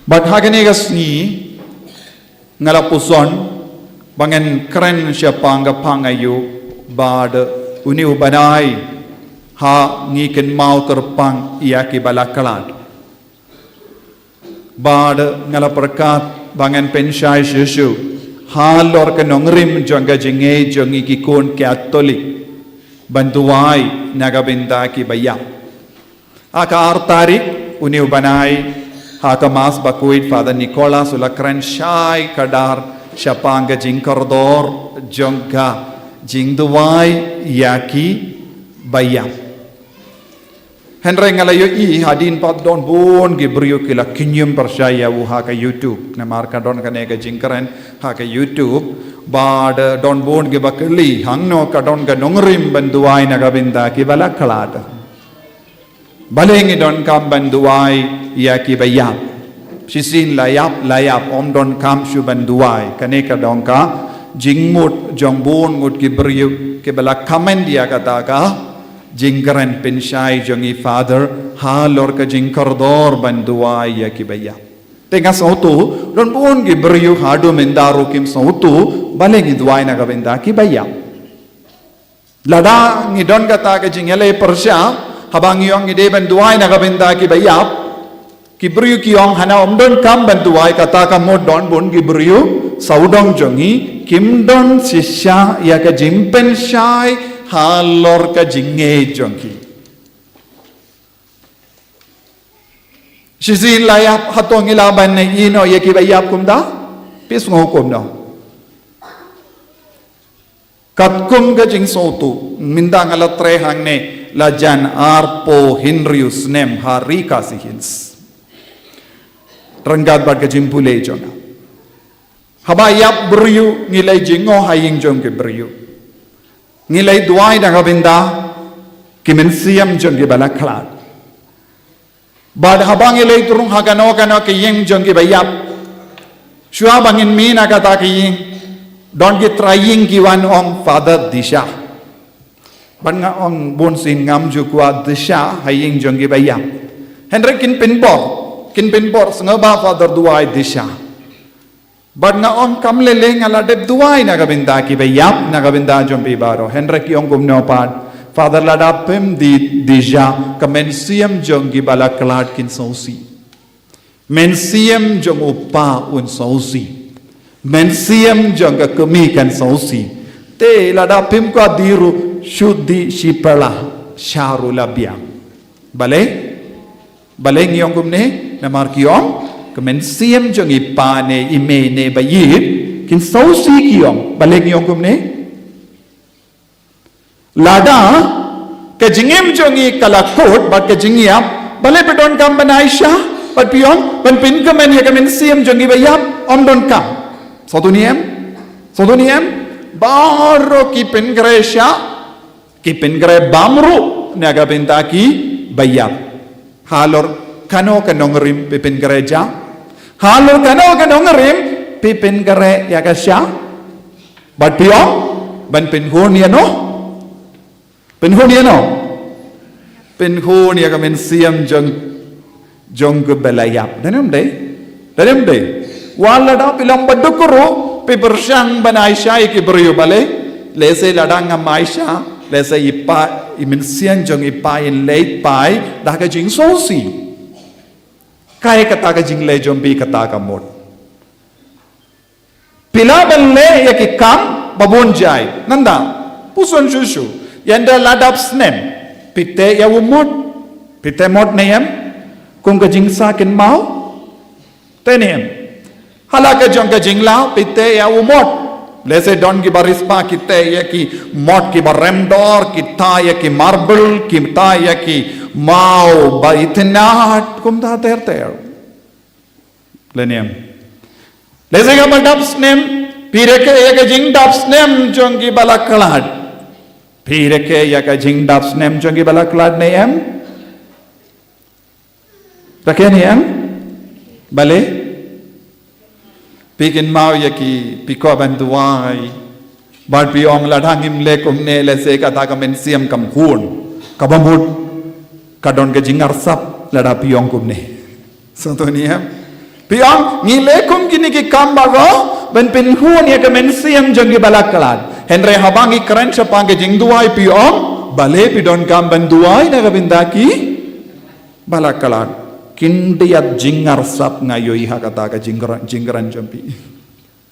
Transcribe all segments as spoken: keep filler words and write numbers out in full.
Bad ha kane ka sngi nga la puson ba ngan kren shaphang ka phang aïu bad une u bnai ha ngi kynmaw kyrpang ïa ki ba la khlad. Bad nga la pyrkhat ba ngan pynshai shuh shuh halor ka nongrim jong ka jingngeit jong ngi ki khun Katholik ban duwai na ka bynta ki ba ïap. Ha ka ar tarik une u bnai ha ka Mass bakhuid Father Nicholas u la kren shai kdar shaphang ka jingkordor jong ka jingduwai ïa ki ba ïap. Hynrei nga la ïohi hadien pat don bun ki briew ki la kynjum pyrshah ïa u ha ka YouTube. Namar ka don kane ka jingkren ha ka YouTube bad don bun ki ba kylli hangno ka don ka nongrim ban duwai na ka bynta ki ba la khlad. Balei ngi donkam ban duwai ïa ki ba ïap? Shisien la ïap, la ïap, ym donkam shuh ban duwai. Kane ka don ka jingmut jong bun ngut ki briew ki ba la comment ïa kata ka jingkren pynshai jong i Father halor ka jingkordor ban duwai ïa ki ba ïap. Te nga sngewthuh don bun ki briew haduh mynta ruh kim sngewthuh balei ngi duwai na ka bynta ki ba ïap. Lada ngi don kata ka jingïaleh pyrshah, haba ngi ong ngi dei ban duwai na ka bynta ki ba ïap, ki briew ki ong hana, ym donkam ban duwai. Kata ka mut don bun ki briew sawdong jong ngi kim don shisha ïa ka jingpynshai halor ka jingngeit jong ki. Shisien la ïap, hato ngi lah ban ïehnoh ïa ki ba ïap kumta? Phi sngew kumno? Katkum ka jingsngewthuh, mynta nga la trei hangne la jan arphew hynriew snem ha Ri Khasi Hills. Ryngkat bad ka jingpule jong nga. Haba ïap briew ngi leit jngoh ha ïing jong ki briew. Ngi leit duwai na ka bynta ki mynsiem jong ki ba la khlad. Bad haba ngi leit rung ha kano kano ka ïing jong ki ba ïap, shuwa ba ngin mih na kata ka ïing, don ki trai ïing ki wan ong, "Father, dih sha." Bad nga ong, "Bun sien ngam ju kwah dih sha ha ïing jong ki ba ïap." Hynrei kin pynbor, kin pynbor, "Sngewbha Father, duwai dih sha." Bad nga ong, "Kam lei lei, nga la dep duwai na ka bynta ki ba ïap, na ka bynta jong phi baroh." Hynrei ki ong kumno pat, "Father, lada phim dih, dih sha, ka mynsiem jong ki ba la khlad kin sngewsih. Mynsiem jong u pa un sngewsih. Mynsiem jong ka kmie kan sngewsih. Te lada phim kwah dih ruh, shu dih shi pala, sha ruh la biang." Balei? Balei ngi ong kumne? Namar ki ong, ka mynsiem jong i pa ne i mei ne ba ïeit kin sngewsih, ki ong. Balei ngi ong kumne? Lada ka jingim jong i ka la kut bad ka jingïap, balei phi donkam ban ai sha? Bad phi ong ban pynkmen ïa ka mynsiem jong i ba ïap? Ym donkam. Sngewthuh ne em? Sngewthuh ne em? Baroh ki pynkhreh sha, ki pynkhreh bam ruh na ka bynta ki ba ïap. Halor kano ka nongrim phi pynkhreh ja? Halor kano ka nongrim phi pynkhreh ïa ka sha? Bad phi ong ban pynhun ïano? Pynhun ïano? Pynhun ïa ka mynsiem jong, jong ki ba la ïap. Dei ne ym dei? Dei ne ym dei? Wat lada phi long ba duk ruh, phi pyrshang ban ai sha ïa ki briew, balei? Lehse lada ngam ai sha, lehse i pa, i mynsiem jong i pa in leit phai da ka jingsngewsih. Kaei kata ka jingleh jong phi, kata ka mut. Phi lah ban leh ïa ki kam ba bun jait. Nangta, puson shuh shuh. Ynda la dap snem, phi teh ïa u mot. Phi teh mot ne em? Kum ka jingsa kynmaw. Teh ne em? Ha la ka jong ka jinglaw, phi teh ïa u mot. Lehse don ki ba riewspah ki teh ïa ki mot ki ba rem dor, ki tah ïa ki marble, ki tah ïa ki maw ba itynnad, kumta ter ter. Lane em? Lehse kaba dap snem, phi rakhe ïa ka jingdap snem jong ki ba la khlad. Phi rakhe ïa ka jingdap snem jong ki ba la khlad ne em? Rakhe ne em? Balei? Phi kynmaw ïa ki, phi kwah ban duwai. Bad phi ong lada ngim leh kumne, lehse kata ka mynsiem kam khun. Kaba mut ka don ka jingarsap lada phi ong kumne. Sngewthuh ne em? Phi ong, ngi leh kum kine ki kam baroh ban pynhun ïa ka mynsiem jong ki ba la khlad. Hynrei haba ngi kren shaphang ka jingduwai, phi ong, balei phi donkam ban duwai na ka bynta ki ba la khlad? Khyndiat jingarsap nga ïohi ha kata ka jingkren, jingkren jong phi.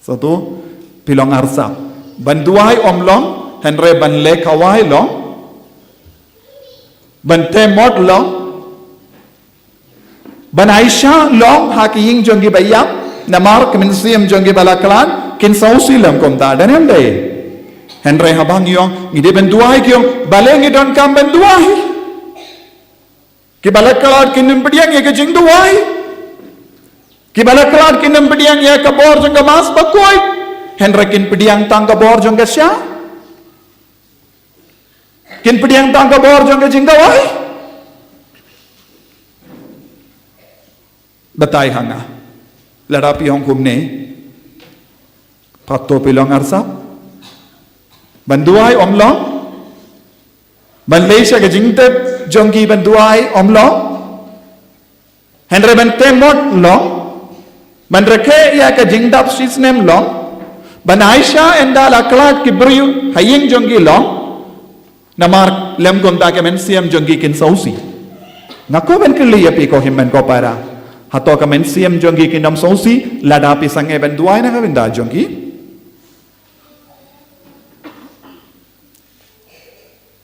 Sa to, phi long arsap. Ban duwai ym long, hynrei ban leh khawai long. Ban theh mot long. Ban aisha long ha ki ïing jong ki ba ïap, namar ka mynsiem jong ki ba la khlad kin sngewsih lem kumta, dei ne ym dei? Hynrei haba ngi ong, ngi dei ban duwai, ki ong, balei ngi donkam ban duwai? Ki ba la khlad kin ym pdiang ïa ka jingduwai. Ki ba la khlad kin ym pdiang ïa ka bor jong ka Mass Bakhuid. Hynrei kin pdiang tang ka bor jong ka sha. Kin pdiang tang ka bor jong ka jingduwai. Batai ha nga. Lada phi ong kumne, pat to phi long arsap. Ban duwai ym long. Ban leit sha ka jingtip jong ki ban duwai ym long. Hynrei ban theh mot long. Ban rakhe ïa ka jingdap shisnem long. Ban aisha ynda la khlad ki briew ha ïing jong ki long. Namar lem kumta ka mynsiem jong ki kin sngewsih. Nga kwah ban kylli ïa phi ko hynmen ko para. Hato ka mynsiem jong ki kin ym sngewsih lada phi sangeh ban duwai na ka bynta jong ki?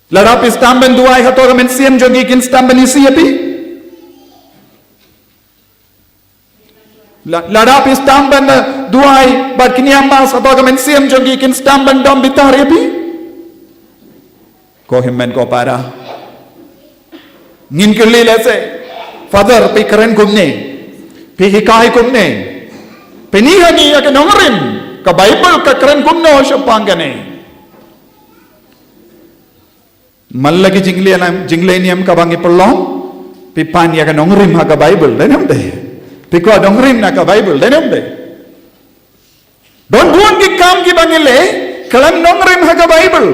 Lada phi sdang ban duwai, hato ka mynsiem jong ki kin sdang ban isih ïa phi? La-, lada phi sdang ban, eh, duwai bad ki niam Mass, hato ka mynsiem jong ki kin sdang ban dom bitar ïa phi? Ko hynmen ko para. Ngin kylli lehse, Father, phi kren kumne, phi hikai kumne, phin ïohi ïa ka nongrim, ka Baibl ka kren kumno shaphang kane? Man la ki jingleh niam, jingleh niam kaba ngi pynlong, phi pan ïa ka nongrim ha ka Baibl, dei ne ym dei? Phi kwah nongrim na ka Baibl, dei ne ym dei? Don bun ki kam kiba ngi leh khlem nongrim ha ka Baibl.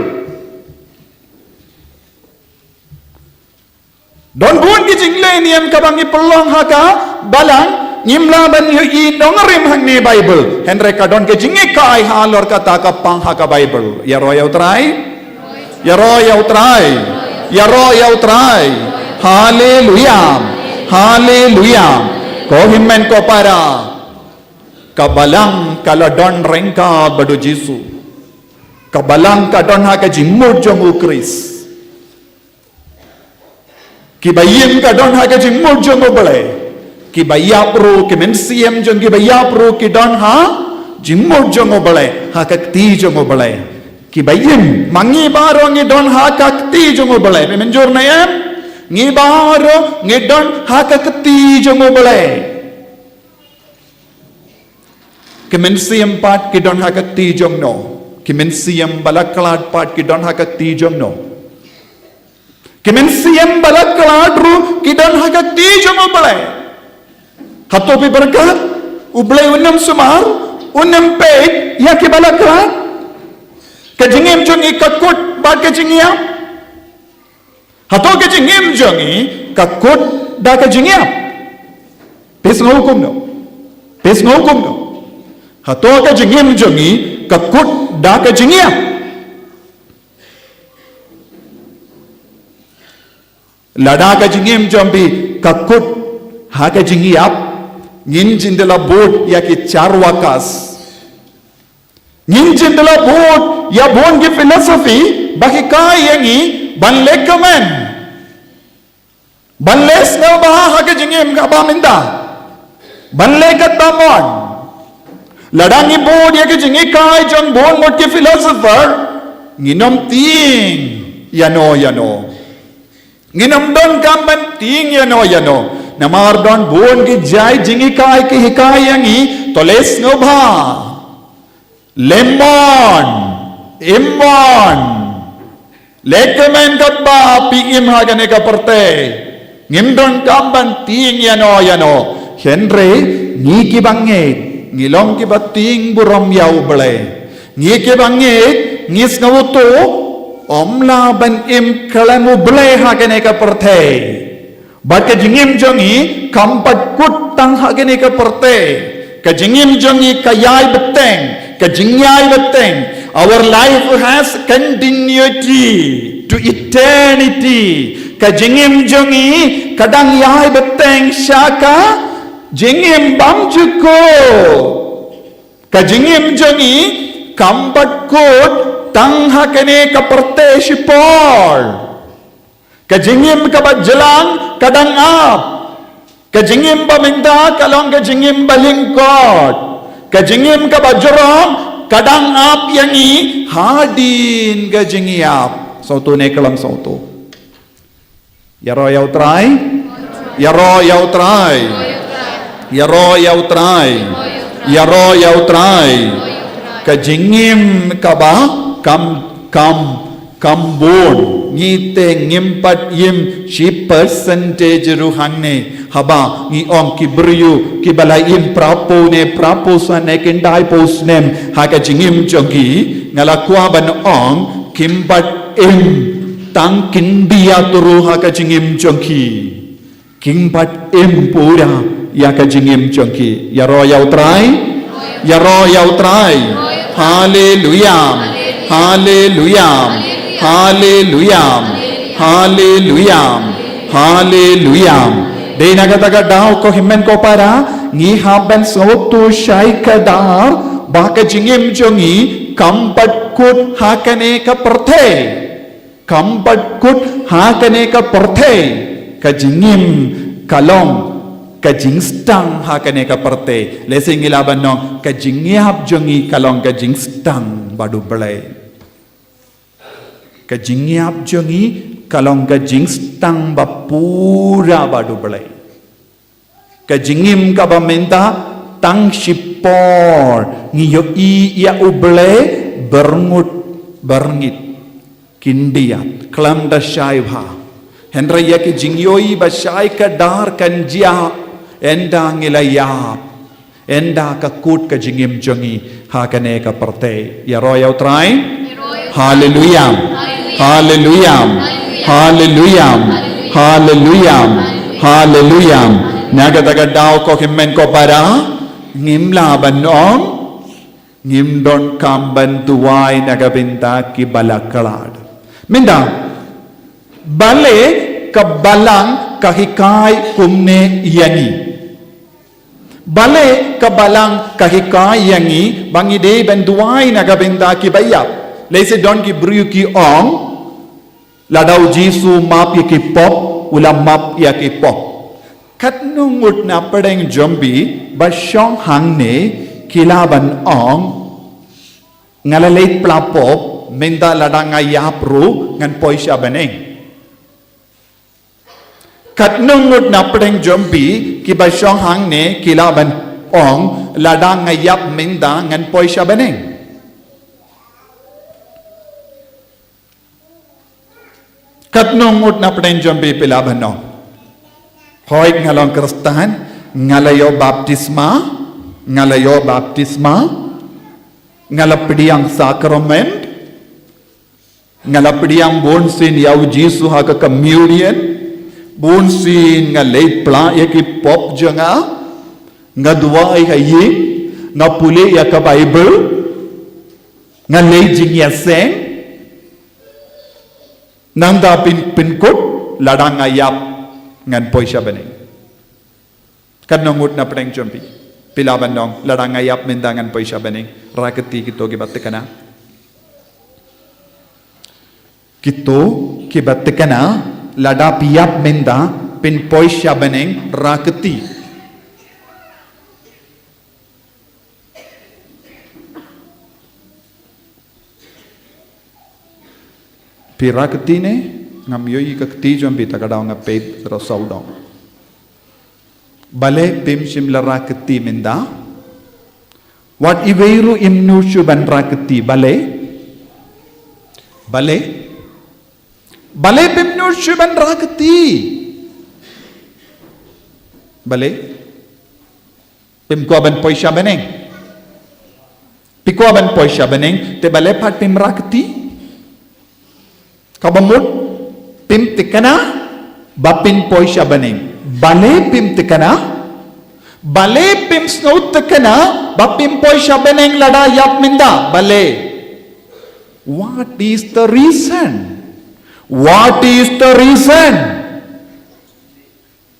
Don bun ki jingleh niam kaba ngi pynlong ha ka balang, ngim lah ban ïohi nongrim hangne Baibl. Hynrei ka don ka jinghikai halor kata ka pang ha ka Baibl. Ïaroh ïa U Trai. Ïaroh ïa U Trai. Ïaroh ïa U Trai. Haleluya. Haleluya. Ko hynmen ko para. Ka balang ka la don ryngkat bad U Jisu. Ka balang ka don ha ka jingmut jong U Khrist. Kiba im ka don ha ka jingmut jong U Blei. Kiba ïap ruh, ki mynsiem jong kiba ïap ruh ki don ha jingmut jong U Blei, ha ka kti jong U Blei. Kiba im, ma ngi baroh ngi don ha ka kti jong U Blei. Phi mynjur ne em? Ngi baroh ngi don ha ka kti jong U Blei. Ki mynsiem pat ki don ha ka kti jong no? Ki mynsiem ba la khlad pat ki don ha ka kti jong no? Ki mynsiem ba la khlad ruh ki don ha ka kti jong U Blei. Hato phi pyrkhat U Blei un ym sumar, un ym peit ïa kiba la khlad? Ka jingim jong ngi ka kut bad ka jingïap. Hato ka jingim jong ngi ka kut da ka jingïap? Phi sngew kumno? Phi sngew kumno? Hato ka jingim jong ngi ka kut da ka jingïap? Lada ka jingim jong phi ka kut ha ka jingïap, ngin jin da la bud ïa ki charvakas. Ngin jin da la bud ïa bun ki philosophy ba ki hikai ïa ngi ban leh kmen, ban leh sngewbha ha ka jingim kaba mynta, ban leh katba mon. Lada ngi bud ïa ka jinghikai jong bun ngut ki philosopher, ngin ym tieng ïano ïano. Ngin ym donkam ban tieng ïano ïano. Namar don bun ki jait jinghikai ki hikai ïa ngi, to leh sngewbha, leh mon, im mon, leh kmen katba phi im ha kane ka pyrthei. Ngim donkam ban tieng ïano ïano. Hynrei ngi kiba ngeit ngi long kiba tieng burom ïa U Blei. Ngi kiba ngeit ngi sngewthuh, ym lah ban im khlem U Blei ha kane ka pyrthei. Bad ka jingim jong ngi kam pat kut tang ha kane ka pyrthei. Ka jingim jong ngi ka ïai bteng, ka jingïai bteng. Our life has continuity to eternity. Ka jingim jong ngi ka dang ïai bteng sha ka jingim bymjukut. Ka jingim jong ngi kam pat kut tang ha kane ka pyrthei shipor. Ka jingim kaba jlang ka dang ap. Ka jingim ba mynta ka long ka jingim ba lyngkot. Ka jingim kaba jrong ka dang ap ïa ngi hadien ka jingïap. Sawtu ne ka long sawtu. Ïaroh ïa U Trai. Ïaroh ïa U Trai. Ïaroh ïa U Trai. Ïaroh ïa U Trai. Ka jingim kaba kam, kam, kam bun. Ngi te ngim pat im shi percentage ruh hangne. Haba ngi ong ki briew kiba la im phra phew ne phra phew san ne khyndai phew snem ha ka jingim jong ki, nga la kwah ban ong kim pat im tang khyndiat ruh ha ka jingim jong ki. Kim pat im pura ïa ka jingim jong ki. Ïaroh ïa U Trai. Ïaroh ïa U Trai. Haleluya. Haleluya. Haleluya. Haleluya. Haleluya. Dei na kata ka daw ko hynmen ko para, ngi hap ban sngewthuh shai kdar ba ka jingim jong ngi kam pat kut ha kane ka pyrthei. Kam pat kut ha kane ka pyrthei. Ka jingim ka long ka jingstang ha kane ka pyrthei. Lehse ngi lah ban ong ka jingïap jong ngi ka long ka jingstang bad U Blei. Ka jingïap jong ngi ka long ka jingstang ba pura bad U Blei. Ka jingim kaba mynta tang shipor ngi ïohi ïa U Blei byrngut byrngit khyndiat khlem da shai bha. Hynrei ïa ki jingïohi ba shai kdar kan jia ynda ngi la ïap. Ynda ka kut ka jingim jong ngi ha kane ka pyrthei. Ïaroh ïa U Trai. Haleluya. Haleluya. Haleluya. Haleluya. Haleluya. Na kata ka daw ko hynmen ko para, ngim lah ban ong, ngim donkam ban duwai na ka bynta kiba la khlad. Mynta balei ka Balang ka hikai kumne ïa ngi? Balei ka Balang ka hikai ïa ngi ba ngi dei ban duwai na ka bynta kiba ïap? Lehse don ki briew ki ong, lada U Jisu u map ïa ki pop, u la map ïa ki pop. Katno ngut na pdeng jong phi ba shong hangne ki lah ban ong, nga la leit phla pop, mynta lada nga ïap ruh ngan poi sha bneng. Katno ngut na pdeng jong phi kiba shong hangne ki lah ban ong, lada nga ïap mynta ngan poi sha bneng? Katno ngut na pdeng jong phi phi lah ban ong, hooid nga long Khristan, nga la ïoh baptisma, nga la ïoh baptisma, nga la pdiang sakrament, nga la pdiang bunsien ïa U Jisu ha ka communion, bunsien nga leit phla ïa ki pop jong nga, nga duwai ha ïing, nga pule ïa ka Baibl, nga leit jingïaseng, nangta phin, phin kut, lada nga ïap ngan poi sha bneng. Katno ngut na pdeng jong phi phi lah ban ong, lada nga ïap mynta ngan poi sha bneng? Rah kti kito kiba thikna. Kito kiba thikna, lada phi ïap mynta phin poi sha bneng, rah kti. Phi rah kti ne? Ngam ïohi ka kti jong phi, ta ka daw nga peit tang saw dong. Balei phim shym la rah kti mynta? Wat iwei ruh im nud shuh ban rah kti, balei? Balei? Balei phim nud shuh ban rah kti? Balei? Phim kwah ban poi sha bneng? Phi kwah ban poi sha bneng, te balei pat phim rah kti? Kaba mut phim thikna, Ba phin poi sha bneng. Balei phim thikna? Balei phim sngewthikna ba phin poi sha bneng lada ïap mynta? Balei? What is the reason? What is the reason?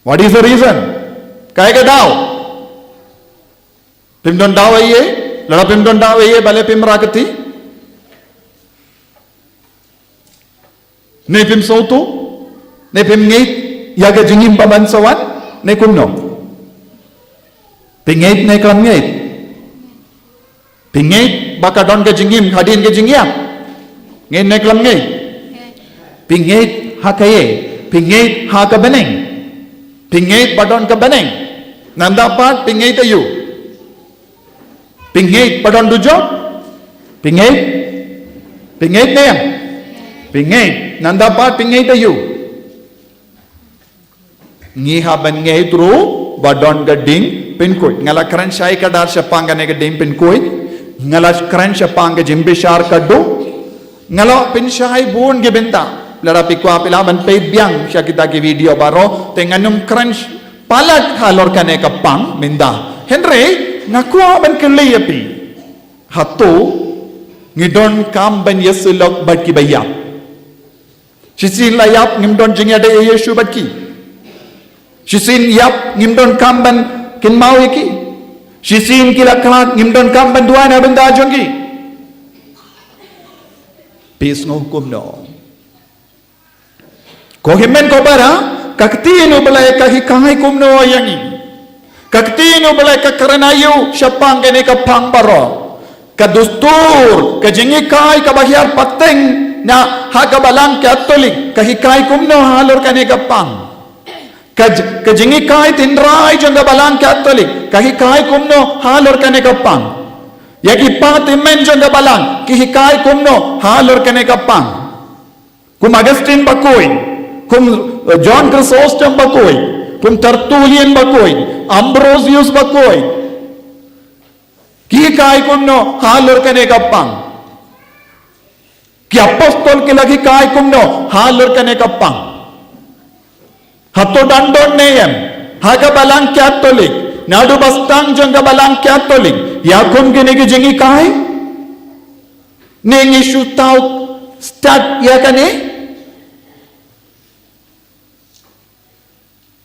What is the reason? Kaei ka daw? Phim don daw eiei? Lada phim don daw eiei, balei phim rah kti? Ne phim sngewthuh? Ne phim ngeit ïa ka jingim ba ban sa wan? Ne kumno? Phi ngeit ne khlem ngeit? Phi ngeit ba ka don ka jingim hadien ka jingïap? Ngeit ne khlem ngeit? Phi ngeit ha kaei? Phi ngeit ha ka bneng? Phi ngeit ba don ka bneng? Nanda pat phi ngeit aïu? Phi ngeit ba don dujok? Phi ngeit? Phi ngeit ne em? Phi ngeit. Nanda pat phi ngeit aïu? Ngi hap ban ngeit ruh ba don ka ding pynkhuid. Nga la kren shai kdar shaphang kane ka ding pynkhuid. Nga la kren shaphang ka jingbishar khatduh. Nga la pynshai bun ki bynta. Lada phi kwah phi lah ban peit biang sha kita ki video baroh. Te ngan ym kren sh-, palat halor kane ka pang mynta. Hynrei nga kwah ban kylli ïa phi. Hato ngi donkam ban ïasyllok bad kiba ïap? Shisien la ïap ngim don jingïadei ïa Jisu bad ki. Shisien ïap ngim donkam ban kynmaw ïa ki. Shisien ki la khlad ngim donkam ban duwai na bynta jong ki. Phi sngew kumno? Ko hynmen ko para, ka ktien U Blei ka hikai kumno ïa ngi? Ka ktien U Blei ka kren aïu shaphang kane ka pang baroh? Ka dustur, ka jinghikai kaba hiar pateng na ha ka Balang Katholik, ka hikai kumno halor kane ka pang? Ka j-, ka jinghikai tynrai jong ka Balang Katholik, ka hikai kumno halor kane ka pang? Ïa ki pateng jong ka Balang, ki hikai kumno halor kane ka pang? Kum Augustine bakhuid, kum, eh, John Chrysostom bakhuid, kum Tertullian bakhuid, Ambrosius bakhuid. Ki hikai kumno halor kane ka pang? Ki apostol ki la hikai kumno halor kane ka pang? Hato dang don ne em ha ka Balang Katholik, naduh ba sdang jong ka Balang Katholik, ïa kum kine ki jinghikai? Ne ngi shu thaw stad ïa kane?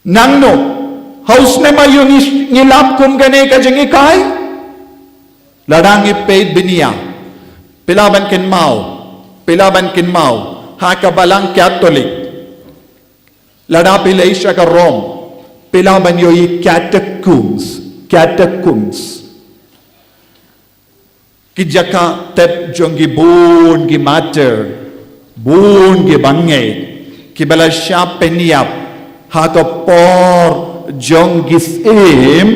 Nangno, ha u snem aïu ngi, ngi lap kum kane ka jinghikai? Lada ngi peit bniah, phi lah ban kynmaw, phi lah ban kynmaw ha ka Balang Katholik. Lada phi leit sha ka Rome, phi lah ban ïohi catacombs, catacombs. Ki jaka tep jong ki bun ki martyr, bun ki bangeit, kiba la shah pynïap ha ka por jong ki syiem,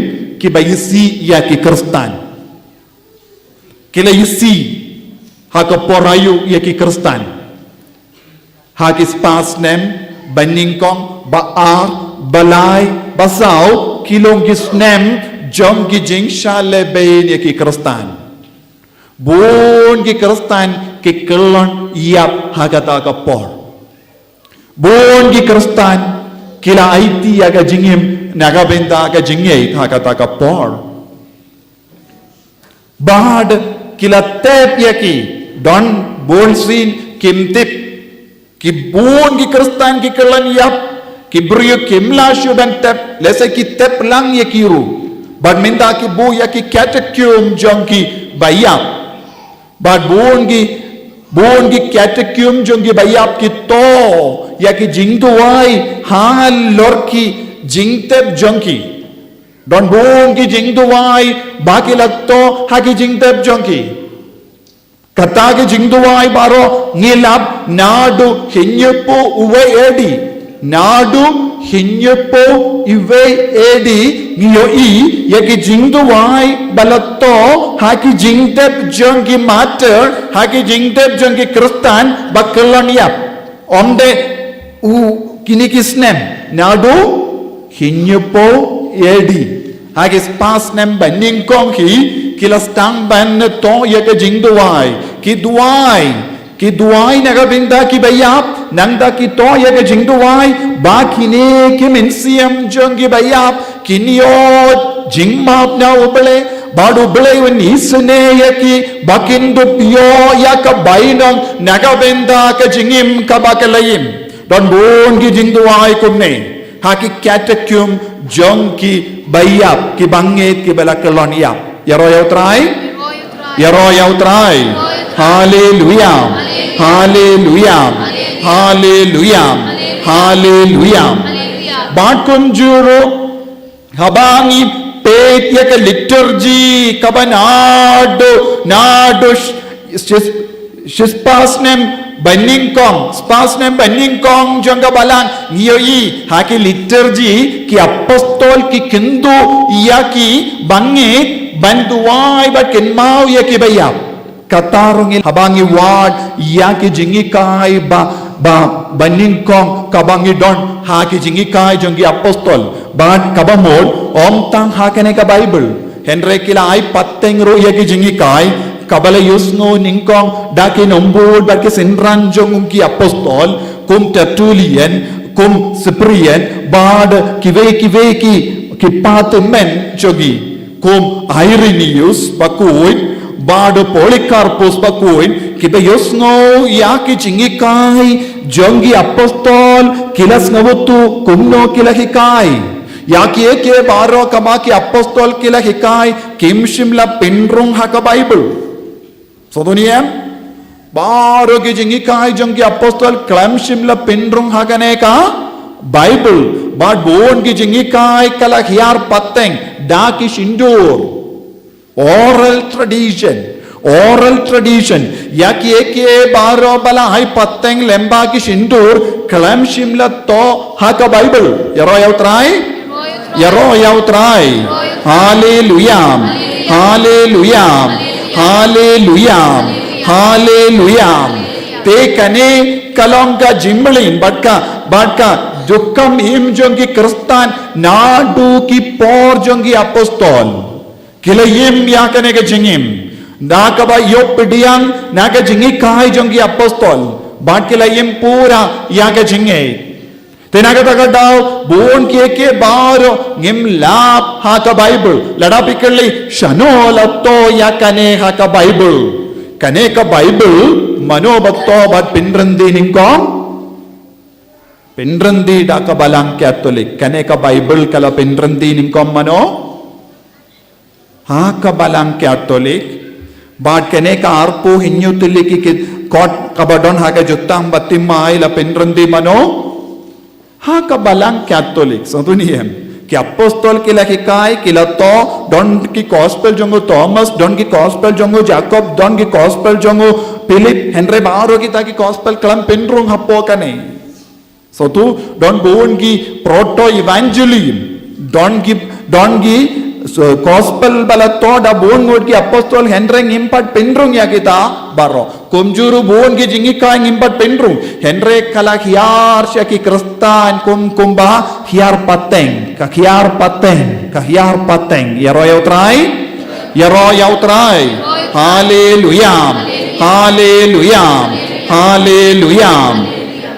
kiba isih ïa ki Khristan. Ki la isih ha ka por aïu ïa ki Khristan? Ha ki spah snem ba nyngkong, ba ar, ba lai, ba saw, ki long ki snem jong ki jingshah lehbeiñ ïa ki Khristan. Bun ki Khristan ki kyllon ïap ha kata ka por. Bun ki Khristan ki la aiti ïa ka jingim na ka bynta ka jingngeit ha kata ka por. Bad ki la tep ïa ki, don bun sien kim tip. Ki bun ki Khristan ki kyllon ïap, ki briew kim lah shuh ban tep, lehse ki tep lang ïa ki ruh. Bad mynta ki buh ïa ki catechumens jong ki ba ïap. Bad bun ki, bun ki catechumens jong ki ba ïap ki thoh ïa ki jingduwai halor ki jingtep jong ki. Don bun ki jingduwai ba ki la thoh ha ki jingtep jong ki. Kata ki jingduwai baroh ngi lap naduh hynñiewphew wei A D. Naduh hynñiewphew wei A D ngi ïohi ïa ki jingduwai ba la thoh ha ki jingtep jong ki martyr, ha ki jingtep jong ki Khristan ba kyllon ïap. Ym dei u kine ki snem, naduh hynñiewphew A D. Ha ki spah snem ba nyngkong hi, ki la sdang ban thoh ïa ka jingduwai. Ki duwai, Ki duwai na ka bynta kiba ïap, nangta ki toh ïa ka jingduwai ba kine ki mynsiem jong kiba ïap kin ïoh jingmap na U Blei, bad U Blei un isynei ïa ki ba kin dup ïoh ïa ka bainong na ka bynta ka jingim kaba ka la im. Don bun ki jingduwai kumne ha ki catechism jong kiba ïap, kiba ngeit, kiba la kyllon ïap. Ïaroh ïa U Trai. Ïaroh ïa U Trai. Haleluya. Haleluya. Haleluya. Haleluya. Bad kumjuh ruh, haba ngi peit ïa ka liturgy kaba naduh, naduh sh-, sh-, shispah snem banyngkong, spah snem banyngkong jong ka balang, ngi ïohi ha ki liturgy ki apostol ki kynduh ïa kiba ngeit ban duwai bad kynmaw ïa kiba ïap. Kata ruh ngi, haba ngi wad ïa ki jinghikai ba, ba, banyngkong kaba ngi don ha ki jinghikai jong ki apostol. Bad kaba mut, ym tang ha kane ka Bible, hynrei ki la ai pateng ruh ïa ki jinghikai kaba la ïohsngew nyngkong da ki nongbud bad ki synran jong ki apostol, kum Tertullian, kum Cyprian, bad kiwei kiwei ki, ki pateng men jong ki, kum Irenaeus bakhuid, bad Polycarpus bakhuid, kiba ïohsngew ïa ki jinghikai jong ki apostol, ki la sngewthuh kumno ki la hikai. Ïa kiei kiei baroh kaba ki apostol ki la hikai, kim shym la pynrung ha ka Bible. Sngewthuh ne em? Baroh ki jinghikai jong ki apostol khlem shym la pynrung ha kane ka Bible. Bad bun ki jinghikai ka la hiar pateng da ki shyntur. Oral tradition. Oral tradition. Ïa kiei kiei baroh ba la ai pateng lyngba ki shyntur khlem shym la thoh ha ka Bible. Ïaroh ïa U Trai. Ïaroh ïa U Trai. Haleluya. Haleluya. Haleluya. Haleluya. Te kane ka long ka jingmlien bad ka, bad ka dukkam im jong ki Khristan naduh ki por jong ki apostol. Ki la im ïa kane ka jingim da kaba ïoh pdiang na ka jinghikai jong ki apostol. Bad ki la im pura ïa ka jingngeit. Te na kata ka daw, bun kiei kiei baroh ngim lap ha ka Bible. Lada phi kylli, shano la thoh ïa kane ha ka Bible? Kane ka Bible, mano ba thoh bad pynryndi nyngkong? Pynryndi da ka Balang Katholik. Kane ka Bible ka la pynryndi nyngkong mano? Ha ka Balang Katholik. Bad kane ka arphew hynñiew tylli ki, ki kot kaba don ha ka Jutang Baptismal la pynryndi mano? Ha ka Balang Katholik. Sngewthuh ne em? Ki apostol ki la hikai, ki la thoh, don ki gospel jong u Thomas, don ki gospel jong u Jakob, don ki gospel jong u Philip, hynrei baroh kita ki gospel khlem pynrung hapoh kane. Sngewthuh, don bun ki proto evangelium, don ki, don ki, so, gospel ba la thoh da bun ngut ki apostol, hynrei ngim pat pynrung ïa kita baroh. Kumjuh ruh bun ki jinghikai ngim pat pynrung, hynrei ka la hiar sha ki Khristan kum, kumba hiar pateng, ka hiar pateng, ka hiar pateng. Ïaroh ïa U Trai. Ïaroh ïa U Trai. Haleluya. Haleluya. Haleluya.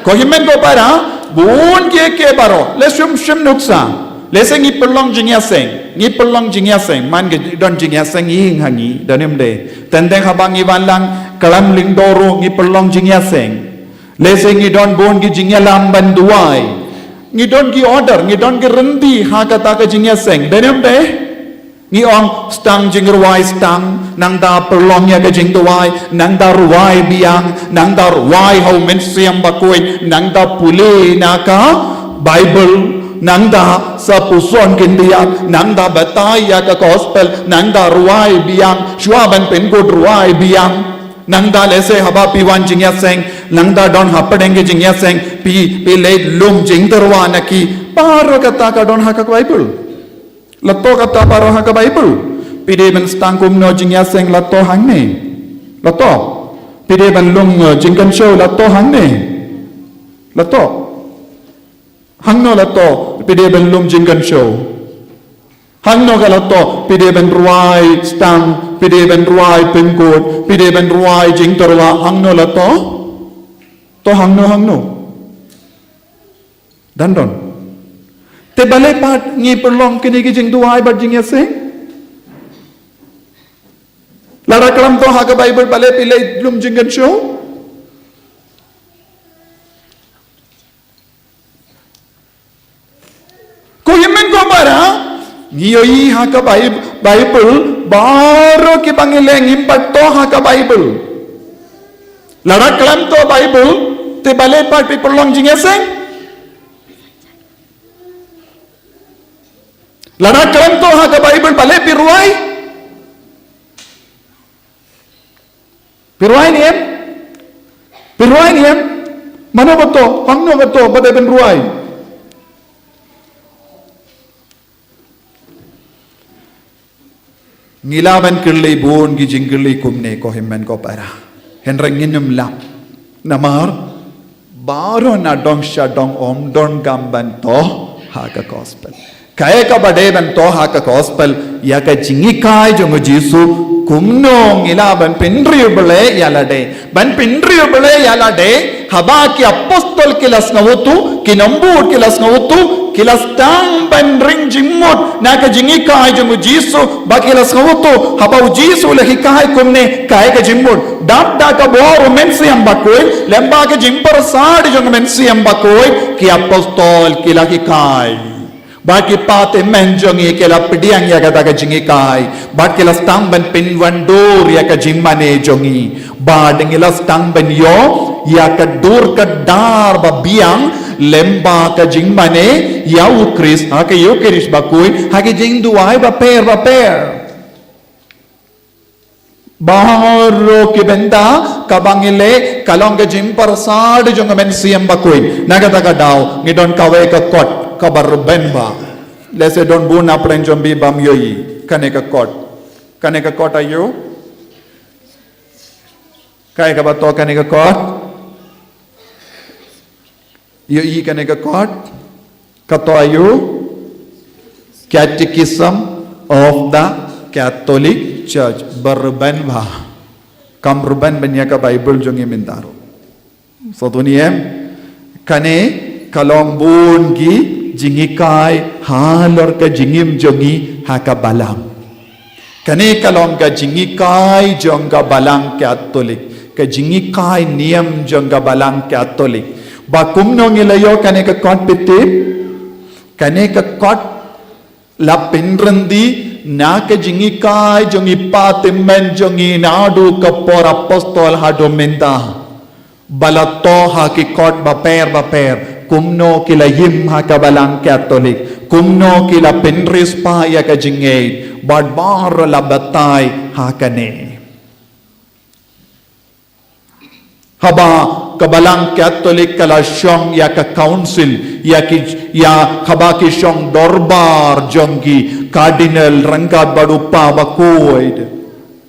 Ko hynmen ko para, bun kiei kiei baroh, lehse shym shym nuksa. Lehse ngi pynlong jingïaseng, ngi pynlong jingïaseng, man ka don jingïaseng ïing ha ngi, don em de. Teng teng haba ngi wan lang khlem lyngdoh ruh ngi pynlong jingïaseng. Lehse ngi don bun ki jingïalam ban duwai. Ngi don ki order, ngi don ki ryndi ha kata ka jingïaseng, don em de. Ngi ong stang jingrwai stang, nangta pynlong ïa ka jingduwai, nangta rwai biang, nangta rwai ha U Mynsiem Bakhuid, nangta pule na ka Bible, nangta sa puson khyndiat, nangta batai ïa ka gospel, nangta rwai biang, shuwa ban pynkut rwai biang. Nangta lehse haba phi wan jingïaseng, nangta don hapdeng ka jingïaseng, phi, phi leit lum jingtyrwa na ki, baroh kata ka don ha ka Bible. La thoh kata baroh ha ka Bible. Phi dei ban sdang kumno jingïaseng la thoh hangne. La thoh. Phi dei ban lum, eh, jingkynshew la thoh hangne. La thoh. Hangno la thoh phi dei ban lum jingkynshew? Hangno ka la thoh phi dei ban rwai sdang Phi dei ban rwai pynkut, phi dei ban rwai jingtyrwa, hangno la to? To hangno hangno? Dang don. Te balei pat ngi pynlong kine ki jingduwai bad jingïaseng? Lada khlem to ha ka Baibl, balei phi leit lum jingkynshew? Ko hynmen ko para, ngi ïohi ha ka Baib-, Baibl, baroh kiba ngi leh ngim pat to ha ka Baibl. Lada khlem to Baibl, te balei pat phi pynlong jingïaseng? Lada khlem to ha ka Baibl, balei phi rwai? Phi rwai ne em? Phi rwai ne em? Mano ba to, hangno ba to, ba dei ban rwai. Ngi lah ban kylli bun ki jingkylli kumne, ko hynmen ko para. Hynrei ngin ym lah. Namar baroh nadong shadong ym donkam ban to ha ka gospel. Kaei kaba dei ban to ha ka gospel, ïa ka jinghikai jong u Jisu, kumno ngi lah ban pynriew Blei ïa lade. Ban pynriew Blei ïa lade, haba ki apostol ki la sngewthuh, ki nongbud ki la sngewthuh, ki la sdang ban ring jingmut na ka jinghikai jong u Jisu, ba ki la sngewthuh, haba u Jisu u la hikai kumne, kaei ka jingmut. Dap da ka bor u Mynsiem Bakhuid, lem bad ka jingpyrsad jong u Mynsiem Bakhuid, ki apostol ki la hikai. Bad ki pathynmen jong ngi ki la pdiang ïa kata ka jinghikai. Bad ki la sdang ban pynwandur ïa ka jingmane jong ngi. Bad ngi la sdang ban ïoh ïa ka dur ka dar ba biang lem bad ka jingmane ïa u Khrist ha ka Eukharist Bakhuid, ha ki jingduwai bapher bapher. Baroh ki bynta kaba ngi leh ka long ka jingpyrsad jong u Mynsiem Bakhuid. Na kata ka daw ngi don kawei ka kot kaba rben bha. Lehse don bun na pdeng jong phi bym ïohi kane ka kot. Kane ka kot aïu? Kaei kaba to kane ka kot? Ïohi kane ka kot, ka to aïu? Catechism of the Catholic Church. Ba rben bha. Kam rben ban ïa ka Baibl jong ngi mynta ruh. Sngewthuh ne em? Kane ka long bun ki jinghikai halor ka jingim jong ngi ha ka balang. Kane ka long ka jinghikai jong ka balang Katholik, ka jinghikai niam jong ka balang Katholik. Ba kumno ngi la ïoh kane ka kot, phi tip? Kane ka kot la pynrem dei na ka jinghikai jong i pathynmen jong ngi naduh ka por apostol haduh mynta. Ba la thoh ha ki kot bapher bapher kumno ki la im ha ka balang Katholik, kumno ki la pynriewspah ïa ka jingngeit, bad baroh la batai ha kane. Haba ka balang Katholik ka la shong ïa ka council, ïa ki, ïa haba ki shong dorbar jong ki, cardinal ryngkat bad u Papa Bakhuid.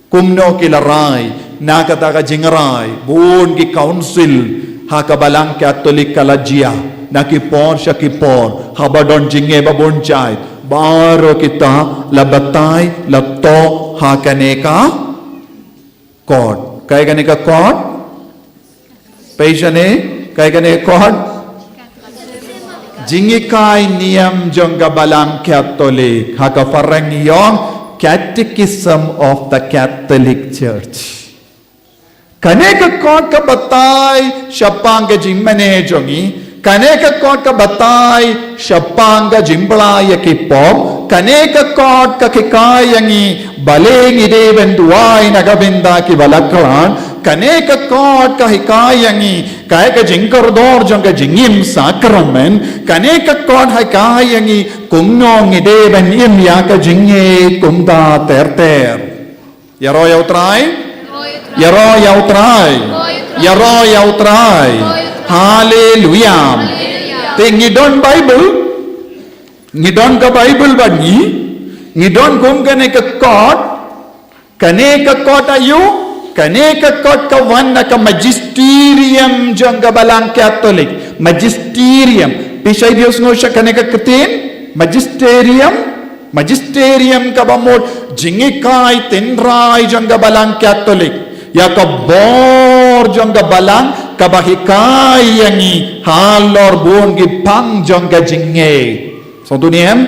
Kumno ki la rai, na kata ka jingrai, bun ki council ha ka balang Katholik ka la jia, na ki por sha ki por, haba don jingeh ba bun jait, baroh kita la batai, la thoh ha kane ka kot. Kaei kane ka kot? Phi sngap ne, kaei kane ka kot? Jinghikai niam jong ka balang Katholik, ha ka phareng ïong Catechism of the Catholic Church. Kane ka kot ka batai shaphang ka jingmane jong ngi, kane ka kot ka batai shaphang ka jingpynbha ïa ki pop, kane ka kot ka hikai ïa ngi balei ngi dei ban duwai na ka bynta kiba la khlad, kane ka kot ka hikai ïa ngi kaei ka jingkordor jong ka jingim sakramen, kane ka kot hikai ïa ngi kumno ngi dei ban im ïa ka jingngeit kumta ter ter. Ïaroh ïa U Trai. Ïaroh ïa U Trai. Ïaroh ïa U Trai. Haleluia. Te ngi don Baibl. Ngi don ka Baibl bad ngi. Ngi don kum kane ka kot. Kane ka kot aïu? Kane ka kot ka wan na ka magisterium jong ka balang Katholik. Magisterium. Phi shait ïohsngew sha kane ka ktien? Magisterium. Magisterium kaba mut, jinghikai tynrai jong ka Balang Katholik, ïa ka bor jong ka Balang kaba hikai ïa ngi halor bun ki pang jong ka jingngeit. Sngewthuh ne em?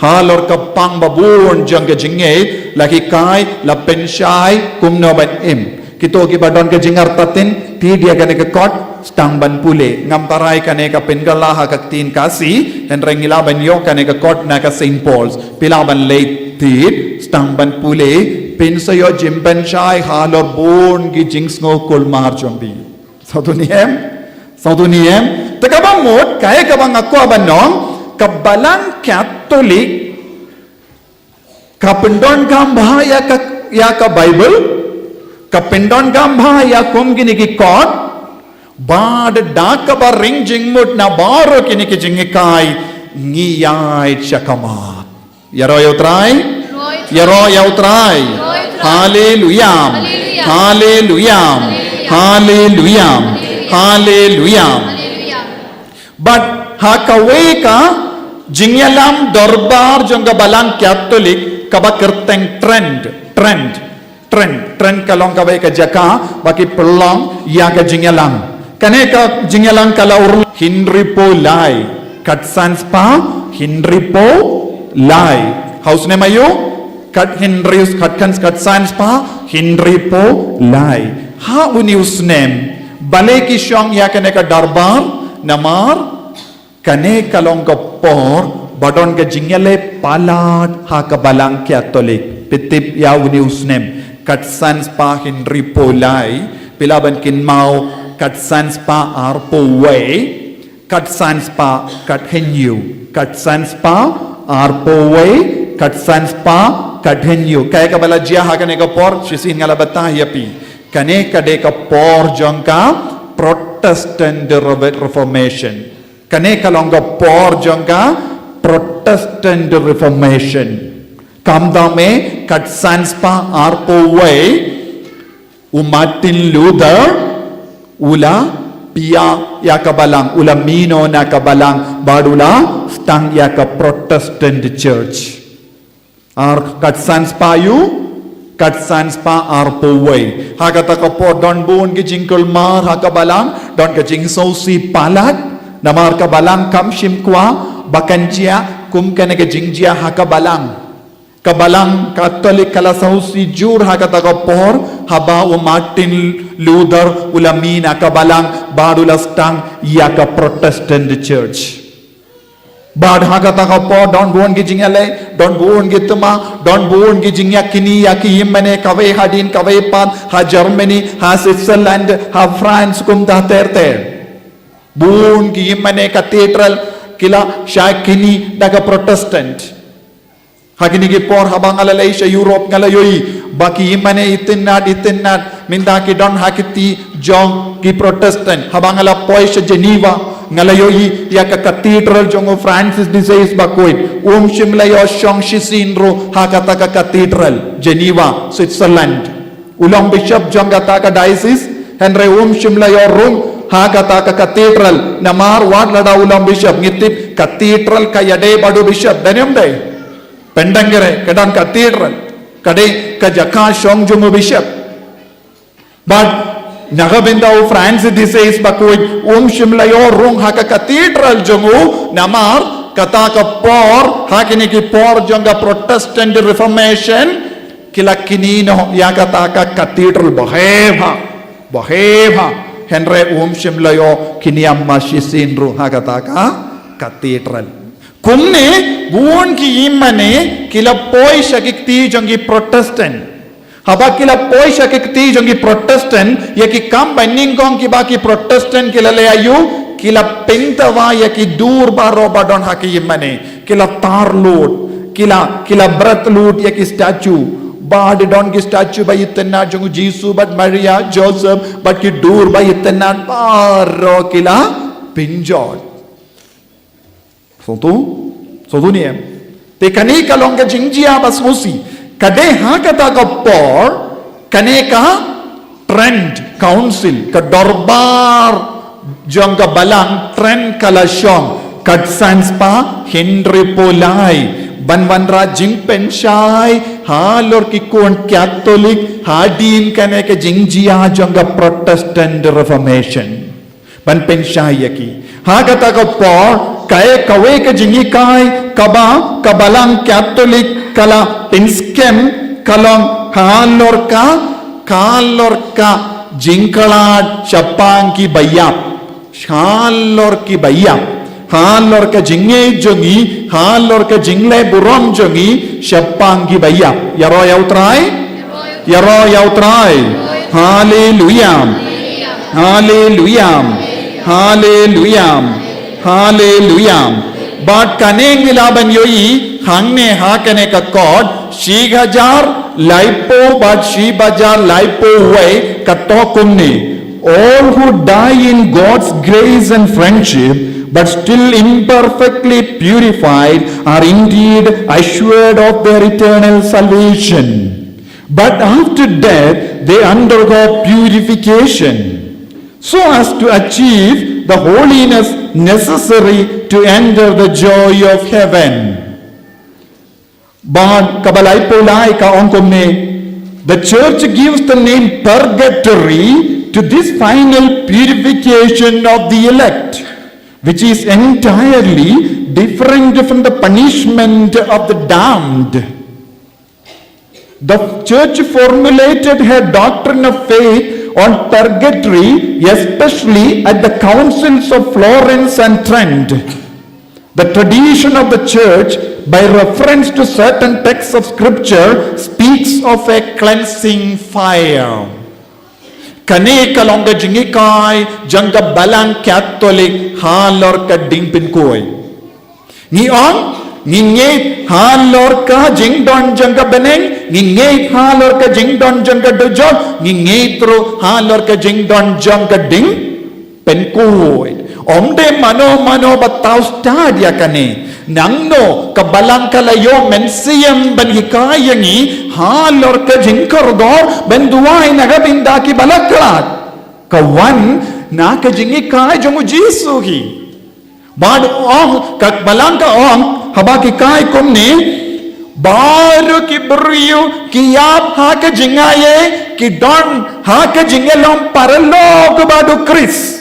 Halor ka pang ba bun jong ka jingngeit, la hikai, la pynshai kumno ban im. Kito kiba don ka jingartatien, thied ïa kane ka kot, sdang ban pule. Ngam tharai kane ka pynkylla ha ka ktien Khasi, hynrei ngi lah ban ïoh kane ka kot na ka Saint Paul's. Phi lah ban leit thied, sdang ban pule, phin sa ïoh jingpynshai halor bun ki jingsngew kulmar jong phi. Sngewthuh ne em? Sngewthuh ne em? Te kaba mut, kaei kaba nga kwah ban ong, ka Balang Katholik, ka pyndonkam bha ïa ka, ïa ka Baibl, ka pyndonkam bha ïa kum kine ki kot, bad da kaba ring jingmut na baroh kine ki jinghikai, ngi ïaid sha khmat. Ïaroh ïa U Trai. Ïaroh ïa U Trai. Haleluya. Haleluya. Haleluya. Haleluya. Bad ha kawei ka jingïalam dorbar jong ka Balang Katholik kaba kyrteng Trent, Trent, Trent, Trent ka long kawei ka jaka ba ki pynlong ïa ka jingïalam. Kane ka jingïalam ka la urlong hynriewphew lai, khatsan spah hynriewphew lai. Ha u snem aïu? Khat hynriew, khat khan, khatsan spah hynriewphew lai. Ha une u snem, balei ki shong ïa kane ka dorbar? Namar kane ka long ka por ba don ka jingïaleh palat ha ka Balang Katholik. Phi tip ïa une u snem, khatsan spah hynriewphew lai, phi lah ban kynmaw, khatsan spah arphew wei, khatsan spah khathynñiew, khatsan spah arphew wei, khatsan spah khathynñiew. Kaei kaba la jia ha kane ka por, shisien nga la batai ïa phi. Kane ka dei ka por jong ka Protestant Re-, Reformation. Kane ka long ka por jong ka Protestant Reformation. Khamtam eh, khatsan spah arphew wei, u Martin Luther u la pia ïa ka Balang, u la mih noh na ka Balang, bad u la sdang ïa ka Protestant Church. Ar khatsan spah aïu, khatsan spah arphew wei. Ha kata ka por don bun ki jingkulmar ha ka Balang, don ka jingsngewsih palat, namar ka Balang kam shym kwah ba kan jia kum kane ka jingjia ha ka Balang. Ka Balang Katholik ka la sngewsih jur ha kata ka por, haba u Martin Luther u la mih na ka Balang, bad u la sdang ïa ka Protestant Church. Bad ha kata ka por don bun ki jingïaleh, don bun ki thma, don bun ki jingïakynni ïa ki hynmen, kawei hadien kawei pat, ha Germany, ha Switzerland, ha France, kumta ter ter. Bun ki hynmen, cathedral ki la shah kynni da ka Protestant. Ha kine ki por haba nga la leit sha Europe nga la ïohi ba ki hynmen itynnad itynnad mynta ki don ha ki kti jong ki Protestant. Haba nga la poi sha Geneva nga la ïohi ïa ka cathedral jong u Francis de Sales bakhuid, um shym la ïoh shong shisien ruh ha kata ka cathedral, Geneva, Switzerland. U long bishop jong kata ka diocese, hynrei um shym la ïoh rung ha kata ka cathedral. Namar wat lada u long bishop, ngi tip cathedral ka ïadei bad u bishop, dei ne ym dei? Pyndengrei, ka don cathedral, ka dei ka jaka shong jong u bishop. Bad na ka bynta u Francis de Sales bakhuid, um shym la ïoh rung ha ka cathedral jong u, namar kata ka por, ha kine ki por jong ka Protestant Reformation, ki la kynni noh ïa kata ka cathedral, ba heh bha, ba heh bha. Hynrei um shym la ïoh kynni ïa ma shisien ruh ha kata ka cathedral. Kumne, bun ki hynmen ki la poi sha ki kti jong ki Protestant. Haba ki la poi sha ki kti jong ki Protestant, ïa ki kam banyngkong kiba ki Protestant ki la leh aïu, ki la pynthwa ïa ki dur baroh ba don ha ki hynmen. Ki la tar lut, ki la, ki la bret lut ïa ki statue. Bad don ki statue ba itynnad jong u Jisu bad Maria, Joseph, bad ki dur ba itynnad baroh ki la pynjot. Sngewthuh? Sngewthuh ne em? Te kane ka long ka jingjia ba sngewsih. Ka dei ha kata ka por, kane ka Trent Council, ka dorbar jong ka Balang Trent ka la shong, khatsan spah hynriewphew lai, Ban wanrah jingpynshai halor ki khun Katholik hadien kane ka jingjia jong ka Protestant Reformation. Ban pynshai ïa ki. Ha kata ka por, kaei kawei ka jinghikai kaba ka Balang Katholik ka la pynskhem ka long halor ka, halor ka jingkhlad shaphang ki baïap. Halor ki baïap, halor ka jingngeit jong ngi, halor ka jingleh burom jong ngi shaphang ki baïap. Ïaroh ïa U Trai? Ïaroh ïa U Trai. Haleluia. Haleluia. Haleluia. Haleluia. Bad kane ngi lah ban ïohi hangne ha kane ka kot, shi hajar laiphew bad shi hajar laiphew wei ka thoh kumne. All who die in God's grace and friendship, but still imperfectly purified, are indeed assured of their eternal salvation. But after death, they undergo purification, so as to achieve the holiness necessary to enter the joy of heaven. Bad kaba laiphew lai ka ong kumne, the church gives the name purgatory to this final purification of the elect, which is entirely different from the punishment of the damned. The church formulated her doctrine of faith on purgatory, especially at the councils of Florence and Trent. The tradition of the church, by reference to certain texts of scripture, speaks of a cleansing fire. Kane ka long ka jinghikai jong ka Balang Katholik halor ka jingpynkhuid. Ngi ong, ngi ngeit halor ka jingdon jong ka bneng, ngi ngeit halor ka jingdon jong ka dujok, ngi ngeit ruh halor ka jingdon jong ka jingpynkhuid. Ym dei mano mano ba thaw stad ïa kane. Nangno ka Balang ka la ïoh mynsiem ban hikai ïa ngi halor ka jingkordor ban duwai na ka bynta kiba la khlad? Ka wan na ka jinghikai jong U Jisu hi. Bad ong, ka Balang ka ong, haba ki hikai kumne, baroh ki briew ki ïap ha ka jingaiei, ki don ha ka jingïalong paralok bad U Khrist.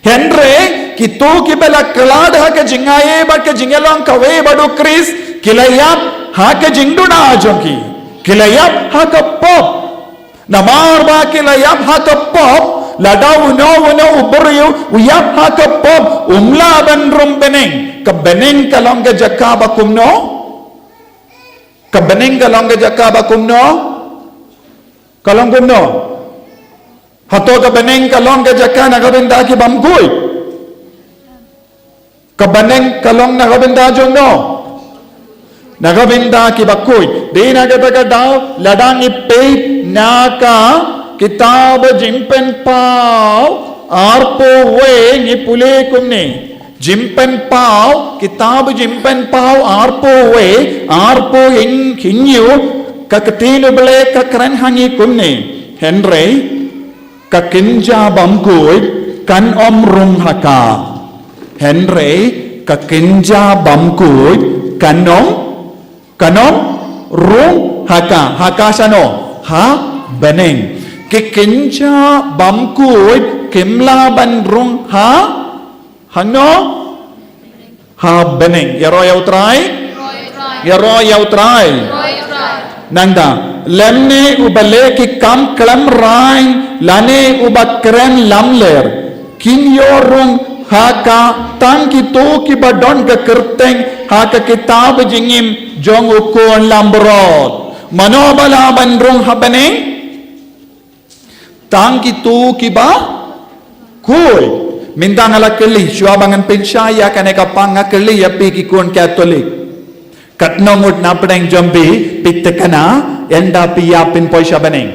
Hynrei kito kiba la khlad ha ka jingaiei bad ka jingïalong kawei bad U Khrist, ki la ïap ha ka jingduna jong ki. Ki la ïap ha ka pop. Namar ba ki la ïap ha ka pop, lada uno uno u briew u ïap ha ka pop, um lah ban rung bneng. Ka bneng ka long ka jaka ba kumno? Ka bneng ka long ka jaka ba kumno? Ka long kumno? Hato ka bneng ka long ka jaka na ka bynta ki bym khuid? Ka bneng ka long na ka bynta jong no? Na ka bynta kiba khuid. Dei na kata ka daw, lada ngi peit na ka kitab Jingpynpaw arphew wei, ngi pule kumne. Jingpynpaw, kitab Jingpynpaw arphew wei, arphew hynñiew, ka ktien U Blei ka kren ha ngi kumne. Hynrei ka kynja bymkhuid kan ym rung ha ka. Hynrei ka kynja bymkhuid kan ym, kan ym rung ha ka. Ha ka shano? Ha bneng. Ki kynja bymkhuid kim lah ban rung ha, hangno? Ha bneng. Ïaroh ïa U Trai? Ïaroh ïa U Trai. Nangta, lymne uba leh ki kam khlem raiñ lane uba kren lamler, kin ïoh rung ha ka, tang kito kiba don ka kyrteng ha ka kitab jingim jong U Khun langbrot. Mano ba lah ban rung ha bneng? Tang kito kiba khuid. Mynta nga la kylli, shuwa ba ngan pynshai ïa kane ka pang, nga kylli ïa phi ki khun Katholik. Katno ngut na pdeng jong phi, phi thikna, ynda phi ïap phin poi sha bneng?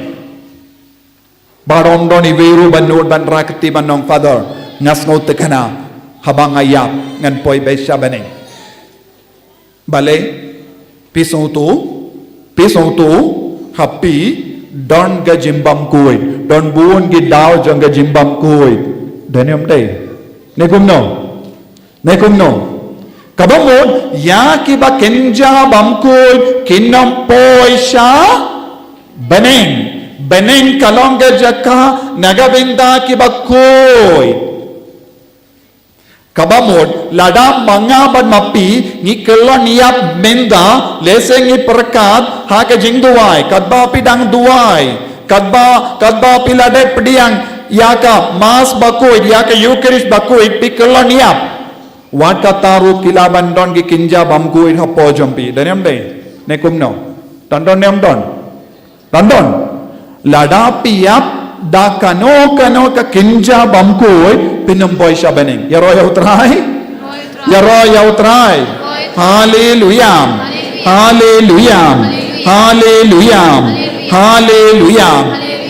Baroh ym don iwei ruh ba nud ban rah kti ban ong, Father, nga sngew thikna, haba nga ïap ngan poi beit sha bneng. Balei? Phi sngewthuh, phi sngewthuh, ha phi don ka jingbymkhuid, don bun ki daw jong ka jingbymkhuid. Dei ne ym dei? Ne kumno? Ne kumno? Kaba mut, ïa kiba kynja bymkhuid kin ym poi sha bneng. Bneng ka long ka jaka na ka bynta kiba khuid. Kaba mut, lada ma nga bad ma phi ngi kyllon ïap mynta, lehse ngi pyrkhat ha ka jingduwai, katba phi dang duwai, katba, katba phi la dep pdiang ïa ka Mass bakhuid, ïa ka Eucharist bakhuid, phi kyllon ïap. Wat kata ruh ki lah ban don ki kynja bymkhuid hapoh jong phi. Don ne ym dei? Ne kumno? Don, don ne ym don? Don, don. Lada phi ïap da kano kano ka kynja bymkhuid, phin ym poi sha bneng. Ïaroh ïa U Trai. Ïaroh ïa U Trai. Haleluya. Haleluya. Haleluya. Haleluya.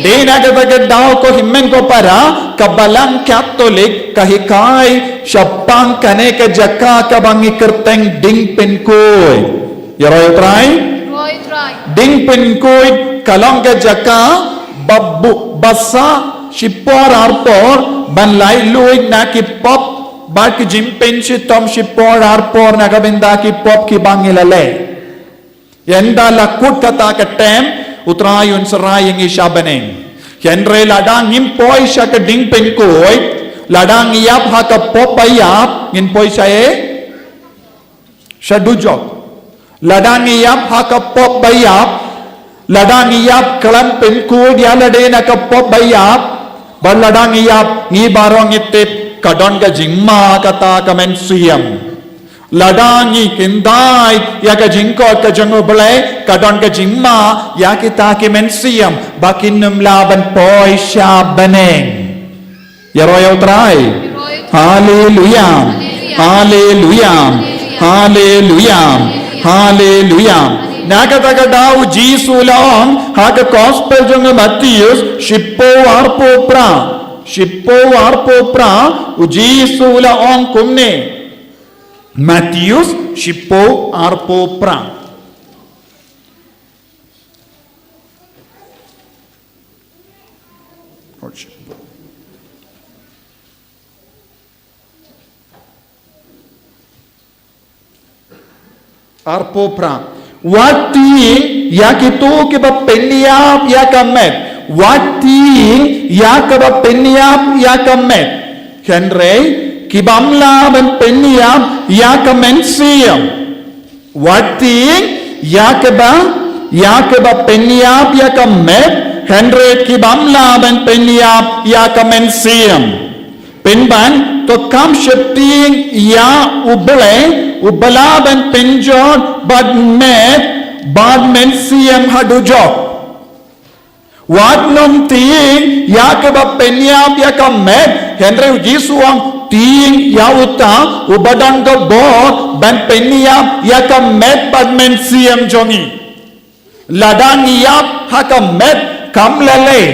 Dei na kata ka daw ko hynmen ko para, ka Balang Katholik ka hikai shaphang kane ka jaka kaba ngi kyrteng diengpynkhuid. Ïaroh ïa U Trai. Diengpynkhuid ka long ka jaka ba buh, ba sah shipor arpor ban laitluid na ki pop bad ki jingpynshitom shipor arpor na ka bynta ki pop kiba ngi la leh. Ynda la kut kata ka term, U Trai un shrai ïa ngi sha bneng. Hynrei lada ngim poi sha ka diengpynkhuid, lada ngi ïap ha ka pop ba ïap, ngin poi sha ei? Sha dujok. Lada ngi ïap ha ka pop ba ïap, lada ngi ïap khlem pynkhuid ïa lade na ka pop ba ïap, bad lada ngi ïap, ngi baroh ngi tip ka don ka jingma kata ka mynsiem. Lada ngi kyntait ïa ka jingkoit ka jong U Blei, ka don ka jingma ïa kita ki mynsiem ba kin ym lah ban poi sha bneng. Ïaroh ïa U Trai. Haleluya. Haleluya. Haleluya. Haleluya. Na kata ka daw U Jisu u la ong ha ka gospel jong u Mathaios, shiphew arphew phra. Shiphew arphew phra, U Jisu u la ong kumne. Mathaios shiphew arphew phra. Arphew phra. Wat tieng ïa kito kiba pynïap ïa ka met. Wat tieng ïa kaba pynïap ïa ka met. Hynrei kibym lah ban pynïap ïa ka mynsiem. Wat tieng ïa kaba, ïa kaba pynïap ïa ka met, hynrei kibym lah ban pynïap ïa ka mynsiem. Pynban, to kham sheptieng ïa U Blei, uba lah ban pynjot bad met bad mynsiem ha dujok. Wat nym tieng ïa kaba pynïap ïa ka met, hynrei U Jisu u ong tieng ïa uta uba don ka bor ban pynïap ïa ka met bad mynsiem jong ngi. Lada ngi ïap ha ka met kam lei lei,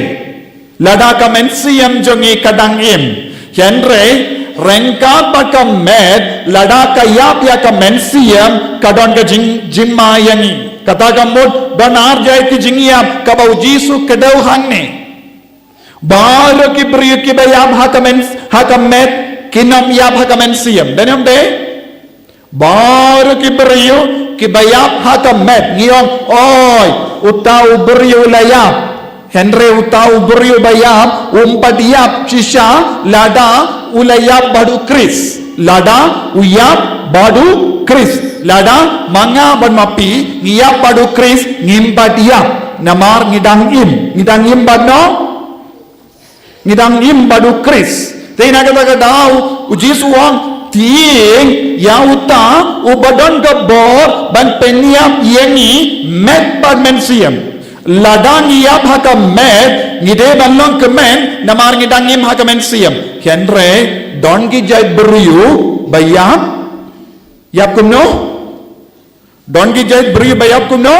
lada ka mynsiem jong ngi ka dang im. Hynrei ryngkat bad ka met, lada ka ïap ïa ka mynsiem, ka don ka jing, jingma ïa ngi. Kata ka mut, don ar jait ki jingïap kaba U Jisu u kdew hangne. Baroh ki briew kiba ïap ha ka men, ha ka met, kin ym ïap ha ka mynsiem. Don ne ym dei? Baroh ki briew kiba ïap ha ka met, ngi ong, oi, uta u briew u la ïap. Hynrei uta u briew ba ïap um pat ïap shisha lada u la ïap bad U Khrist. Lada u ïap bad U Khrist. Lada ma nga bad ma phi ngi ïap bad U Khrist, ngim pat ïap. Namar ngi dang im, ngi dang im bad no? Ngi dang im bad U Khrist. Te na kata ka daw, U Jisu u ong, tieng ïa uta uba don ka bor ban pynïap ïa ngi met bad mynsiem. Lada ngi ïap ha ka met, ngi dei ban long kmen, namar ngi dang im ha ka mynsiem. Hynrei, don ki jait briew ba ïap, ïap kumno? Don ki jait briew ba ïap kumno?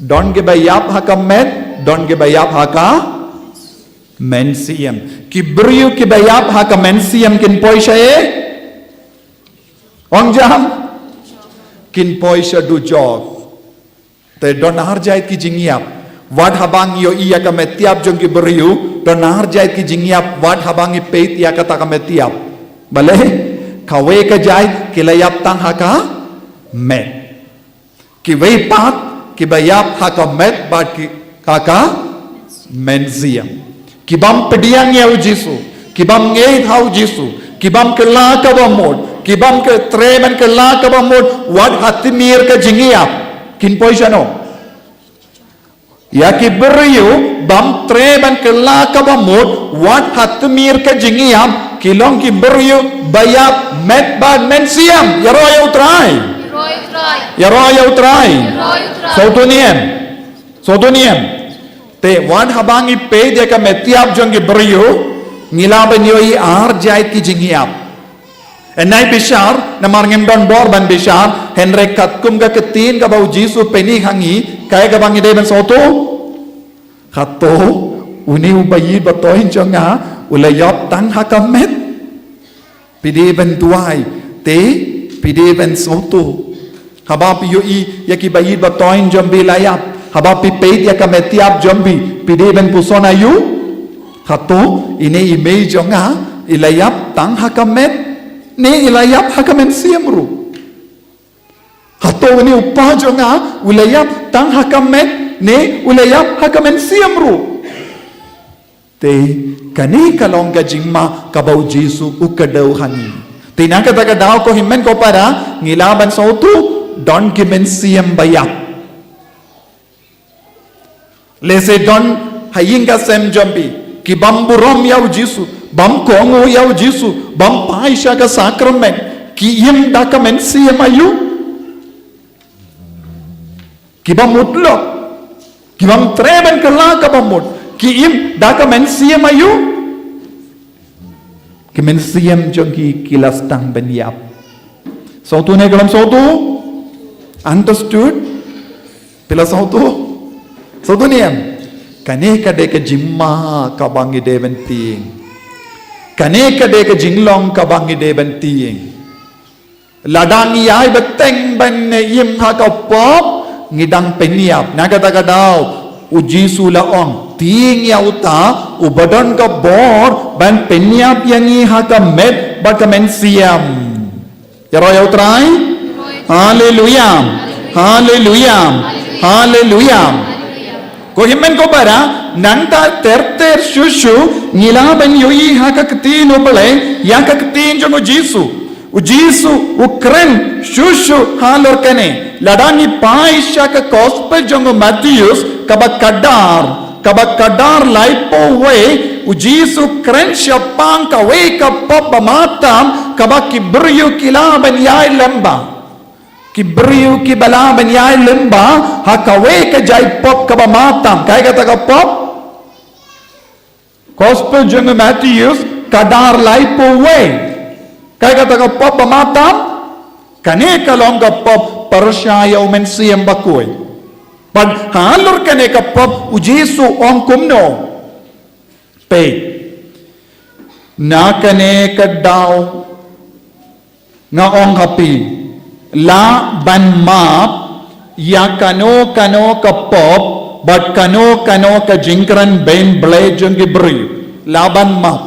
Don kiba ïap ha ka met, don kiba ïap ha ka mynsiem. Ki briew kiba ïap ha ka mynsiem kin poi sha ei? Ong jam? Kin poi sha dujok. Te don ar jait ki jingïap. Wat haba ngi ïohi ïa ka met ïap jong ki briew, don ar jait ki jingïap, wat haba ngi peit ïa kata ka met ïap. Balei? Kawei ka jait ki la ïap tang ha ka met. Kiwei pat kiba ïap ha ka met bad ki ha ka mynsiem. Ki bym pdiang ïa u Jisu, ki bym ngeit ha u Jisu, ki bym kylla kaba mut, ki bym treh ban kylla kaba mut, wat ha tmier ka jingïap. Kin poi shano? Ïa ki briew bym treh ban kylla kaba mut, wat ha tmier ka jingïap, ki long ki briew ba ïap met bad mynsiem. Ïaroh ïa u Trai. Ïaroh ïa u Trai. Sngewthuh ne em? Sngewthuh ne em? Te wat haba ngi peit ïa ka met ïap jong ki briew, ngi lah ban ïohi ar jait ki jingïap. Yn ai bishar, namar ngim don bor ban bishar, hynrei katkum ka ktien kaba u Jisu pyni ha ngi, kaei kaba ngi dei ban sngewthuh? Hato une u baieit ba toiñ jong nga u la ïap tang ha ka met? Phi dei ban duwai, te phi dei ban sngewthuh. Haba phi ïohi ïa ki baieit ba toiñ jong phi la ïap, haba phi peit ïa ka met ïap jong phi, phi dei ban puson aïu? Hato ine i mei jong nga i la ïap tang ha ka met, ne i la ïap ha ka mynsiem ruh? Hato une u pa jong nga u la ïap tang ha ka met, ne u la ïap ha ka mynsiem ruh? Te kane ka long ka jingma kaba u Jisu u kdew ha ngi. Te na kata ka daw, ko hynmen ko para, ngi lah ban sngewthuh, don ki mynsiem ba ïap. Lehse don ha ïing ha sem jong phi ki bym burom ïa u Jisu, bym kohnguh ïa u Jisu, bym phai sha ka sakramen, ki im da ka mynsiem aïu? Ki bym mutlop, ki bym treh ban kylla kaba mut, ki im da ka mynsiem aïu? Ki mynsiem jong ki ki la sdang ban ïap. Sngewthuh ne khlem sngewthuh? Understood? Phi la sngewthuh? Sngewthuh ne em? Kane ka dei ka jingma kaba ngi dei ban tieng. Kane ka dei ka jinglong kaba ngi dei ban tieng. Lada ngi ïai bteng ban im ha ka pop, ngi dang pynïap. Na kata ka daw u Jisu la ong, tieng ïa uta uba don ka bor ban pynïap ïa ngi ha ka met bad ka mynsiem. Ïaroh ïa u Trai. Haleluia. Haleluia. Haleluia. Ko hynmen ko para, nangta ter ter shuh shuh ngi lah ban ïohi ha ka ktien U Blei ïa ka ktien jong u Jisu. U Jisu u kren shuh shuh halor kane. Lada ngi phai sha ka gospel jong u Mathaios kaba khatdar, kaba khatdar laiphew wei, u Jisu kren shaphang kawei ka pop ba matam kaba ki briew ki lah ban ïai lyngba. Ki briew kiba lah ban ïai lyngba ha kawei ka jait pop kaba matam. Kaei kata ka pop? Gospel jong u Mathaios khatdar laiphew wei. Kaei kata ka pop ba matam? Kane ka long ka pop pyrshah ïa u Mynsiem Bakhuid. Bad halor kane ka pop u Jisu ong kumno? Peit. Na kane ka daw nga ong ha phi, lah ban map ïa kano kano ka pop bad kano kano ka jingkren beiñ Blei jong ki briew. Lah ban map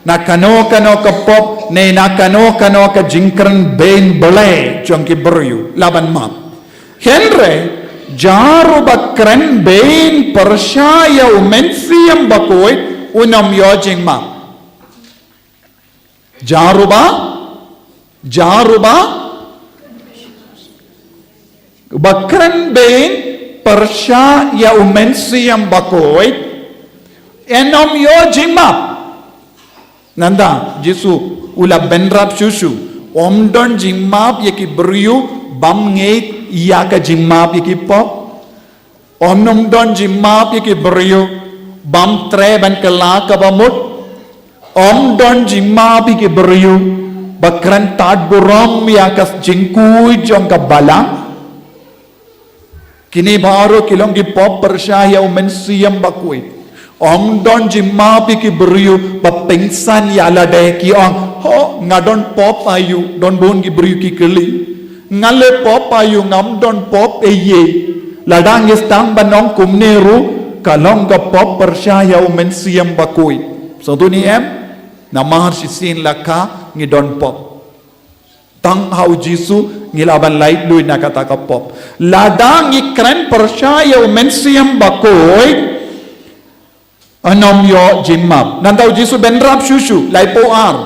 na kano kano ka pop ne na kano kano ka jingkren beiñ Blei jong ki briew. Lah ban map. Hynrei jar uba kren beiñ pyrshah ïa u Mynsiem Bakhuid un ym ïoh jingmap. Jar uba, jar uba, uba kren beiñ pyrshah ïa u Mynsiem Bakhuid un ym ïoh jingmap. Nangta Jisu u la bynrap shuh shuh, ym don jingmap ïa ki briew bym ngeit ïa ka jingmap ïa ki pop. Ym, ym don jingmap ïa ki briew bym treh ban kylla kaba mut. Ym don jingmap ïa ki briew ba kren tad burom ïa ka jingkhuid jong ka Balang. Kine baroh ki long ki pop pyrshah ïa u Mynsiem Bakhuid. Ym don jingmap ïa ki briew ba pynsan ïa lade, ki ong, ho, nga don pop aïu? Don bun ki briew ki kylli, nga leh pop aïu, ngam don pop ei ei. Lada ngi sdang ban ong kumne ruh, ka long ka pop pyrshah ïa u Mynsiem Bakhuid. Sngewthuh ne em? Namar shisien la kha ngi don pop. Tang ha u Jisu ngi lah ban lait luid na kata ka pop. Lada ngi kren pyrshah ïa u Mynsiem Bakhuid, un ym ïoh jingmap. Nangta u Jisu bynrap shuh shuh, laiphew ar.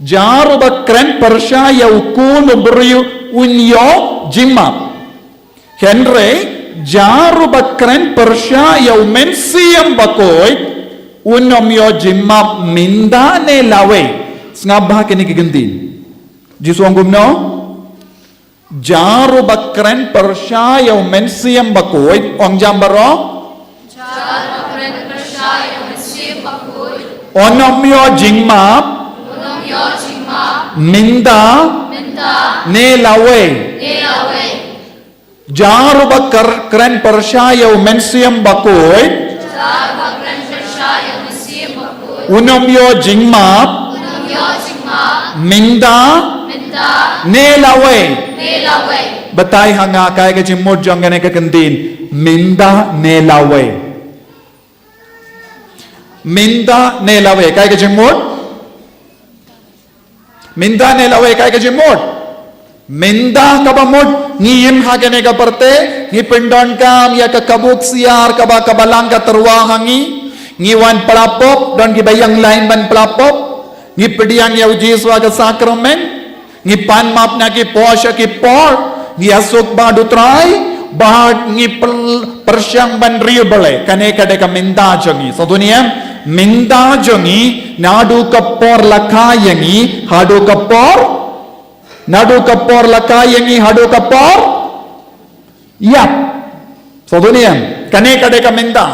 Jar uba kren pyrshah ïa u Khun u briew un ïoh jingmap. Hynrei jar uba kren pyrshah ïa u Mynsiem Bakhuid un ym ïoh jingmap mynta ne lawei. Sngap bha kine ki kyntien. Jisu ong kumno? Jar uba kren pyrshah ïa u Mynsiem Bakhuid, ong jam baroh. Jar uba kren pyrshah ïa u Mynsiem Bakhuid un ym ïoh jingmap. Un ym ïoh jingmap. Mynta. Mynta. Ne lawei. Ne lawei. Jar uba ker-, kren pyrshah ïa u Mynsiem Bakhuid. Jar uba kren pyrshah ïa u Mynsiem Bakhuid un ym ïoh jingmap. Un ym ïoh jingmap. Mynta. Mynta. Ne lawei. Ne lawei. Batai ha nga kaei ka jingmut jong kane ka kyntien. Mynta ne lawei. Mynta ne lawei, kaei ka jingmut? Mynta ne lawei, kaei ka jingmut? Mynta kaba mut, ngi im ha kane ka pyrthei, ngi pyndonkam ïa ka kabu ksiar kaba ka Balang ka tyrwa ha ngi, ngi wan pla pop, don kiba ïeng lain ban pla pop, ngi pdiang ïa u Jisu ha ka sakramen, ngi pan map na ki por sha ki por, ngi ïasuk bad u Trai, bad ngi pyl-, pyrshang ban riewblei. Kane ka dei ka mynta jong ngi. Sngewthuh ne em, mynta jong ngi, naduh ka por la kha ïa ngi haduh ka por, naduh ka por la kha ïa ngi haduh ka por ïap. Sngewthuh ne em, kane ka dei ka mynta.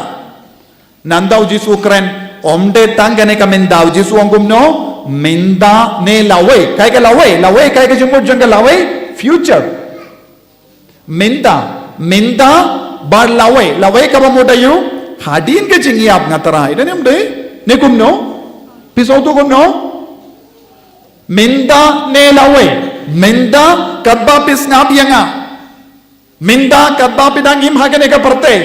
Nangta u Jisu u kren, ym dei tang kane ka mynta, u Jisu u ong kumno, mynta ne lawei. Kaei ka lawei? Lawei, kaei ka jingmut jong ka lawei? Future. Mynta, mynta bad lawei. Lawei kaba mut aïu? Hadien ka jingïap, nga trai. Dei ne ym dei? Ne kumno? Phi sngewthuh kumno? Mynta ne lawei? Mynta katba phi sngap ïa nga. Mynta katba phi dang im ha kane ka pyrthei.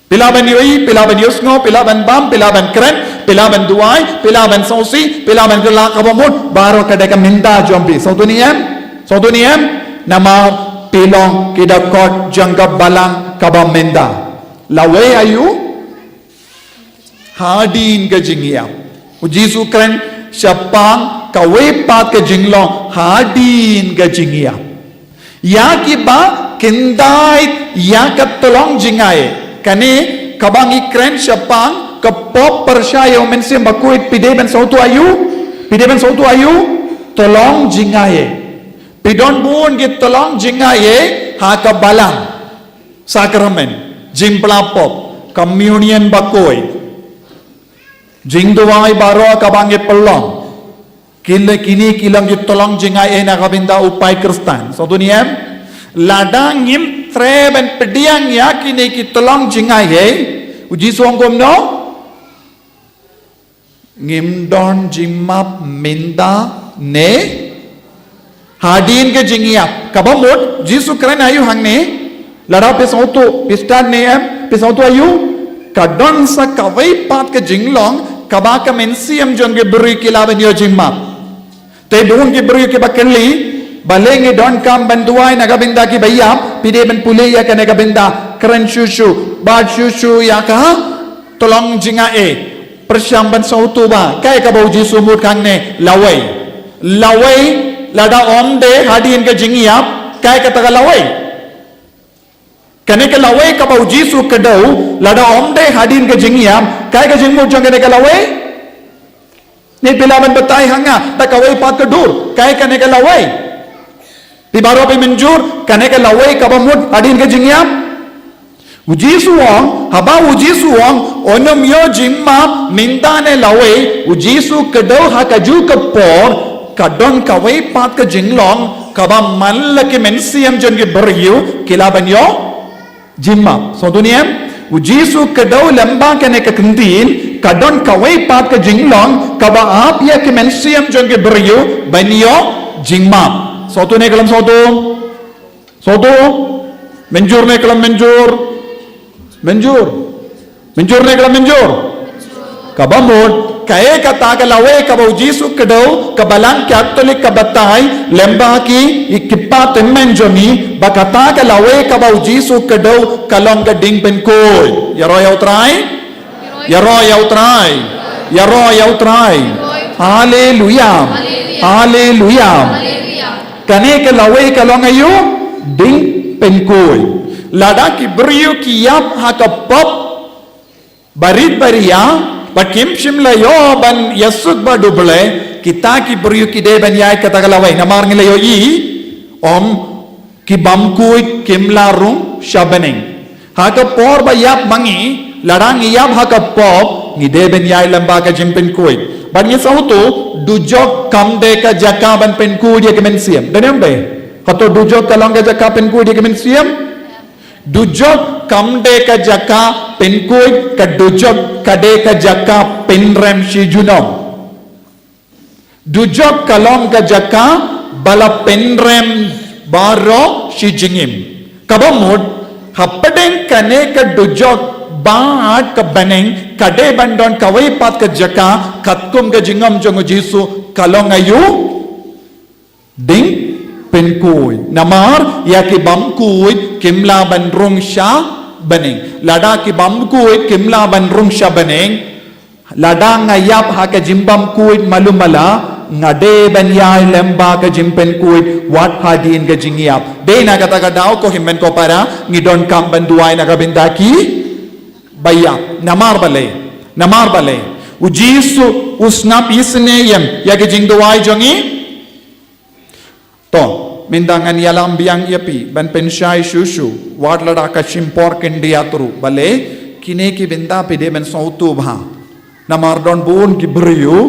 Phi lah ban ïohi, phi lah ban ïohsngew, phi lah ban bam, phi lah ban kren, phi lah ban duwai, phi lah ban sngewsih, phi lah ban kylla, kaba mut baroh ka dei ka mynta jong phi. Sngewthuh ne em? Sngewthuh ne em? Namar phi long ki dkhot jong ka Balang kaba mynta. Lawei aïu? Hadien ka jingïap. U Jisu u kren shaphang kawei pat ka jinglong hadien ka jingïap. Ïa kiba kyndait ïa ka tyllong jngai. Kane kaba ngi kren shaphang ka pop pyrshah ïa u Mynsiem Bakhuid, phi dei ban sngewthuh aïu? Phi dei ban sngewthuh aïu? Tyllong jngai. Phi don bun ki tyllong jngai ha ka Balang. Sakramen, jingpla pop, communion bakhuid, jingduwai baroh kaba ngi pynlong. Kine, kine ki long ki tyllong jngai na ka bynta u paid Khristan. Sngewthuh ne em? Lada ngim treh ban pdiang ïa kine ki tyllong jngai, u Jisu u ong kumno? Ngim don jingmap mynta ne hadien ka jingïap. Kaba mut, Jisu u kren aïu hangne? Lada phi sngewthuh, phi stad ne em, phi sngewthuh aïu? Ka don sa kawei pat ka jinglong kaba ka mynsiem jong ki briew ki lah ban ïoh jingmap. Te bun ki briew kiba kylli, balei ngi donkam ban duwai na ka bynta kiba ïap? Phi dei ban pule ïa kane ka bynta, kren shuh shuh, bad shuh shuh ïa ka tyllong jngai. Pyrshang ban sngewthuh ba kaei kaba u Jisu u mut hangne, lawei. Lawei, lada ym dei hadien ka jingïap, kaei kata ka lawei? Kane ka lawei kaba u Jisu u kdew, lada ym dei hadien ka jingïap, kaei ka jingmut jong kane ka lawei? Ne phi lah ban batai ha nga da kawei pat ka dur, kaei kane ka lawei? Phi baroh phi mynjur, kane ka lawei kaba mut hadien ka jingïap? U Jisu u ong, haba u Jisu u ong, un ym ïoh jingmap mynta ne lawei, u Jisu u kdew ha kajuh ka por, ka don kawei pat ka jinglong kaba man la ki mynsiem jong ki briew ki lah ban ïoh jingmap. Sngewthuh ne em? U Jisu u kdew lyngba kane ka kyntien, ka don kawei pat ka jinglong kaba ap ïa ki mynsiem jong ki briew ban ïoh jingmap. Sngewthuh ne khlem sngewthuh? Sngewthuh? Mynjur ne khlem mynjur? Mynjur. Mynjur ne khlem mynjur? Kaba mut, Kaei kata ka lawei kaba u Jisu u kdew, ka Balang Katholik ka batai lem bad ki, i ki pat tymmen jong ngi, ba kata ka lawei kaba u Jisu u kdew ka long ka ding pynkhuid. Ïaroh ïa U Trai. Ïaroh ïa U Trai. Ïaroh ïa U Trai. Haleluya. Haleluya. Kane ka lawei ka long aïu? Ding pynkhuid. Lada ki briew ki ïap ha ka pop barit baria, bad kim shym la ïoh ban ïasuk bad U Blei, kita ki briew ki dei ban ïaid kata ka lawei. Namar ngi la ïohi, ong, ki bymkhuid kim lah rung sha bneng. Ha ka por ba ïap ma ngi, lada ngi ïap ha ka pop, ngi dei ban ïaid lem bad ka jingpynkhuid. Bad ngi sngewthuh, dujok kam dei ka jaka ban pynkhuid ïa ka mynsiem. Dei ne em dei? Hato dujok ka long ka jaka pynkhuid ïa ka mynsiem? Dujok kam dei ka jaka pynkhuid, ka dujok ka dei ka jaka pynrem shi junom. Dujok ka long ka jaka ba la pynrem baroh shi jingim. Kaba mut, hapdeng kane ka dujok bad ka bneng, ka dei ban don kawei pat ka jaka, katkum ka jingong jong u Jisu, ka long aïu? Ding pynkhuid. Namar ïa ki bymkhuid kim lah ban rung sha bneng. Lada ki bymkhuid kim lah ban rung sha bneng, lada nga ïap ha ka jingbymkhuid malu mala, nga dei ban ïaid lem bad ka jingpynkhuid wat hadien ka jingïap. Dei na kata ka daw, ko hynmen ko para, ngi donkam ban duwai na ka bynta kiba ïap. Namar balei? Namar balei? U Jisu u sngap isynei ïa, ïa ka jingduwai jong ngi. To, mynta ngan ïalam biang ïa phi, ban pynshai shuh shuh, wat lada ka shim por khyndiat ruh, balei, kine ki bynta phi dei ban sngewthuh bha. Namar don bun ki briew,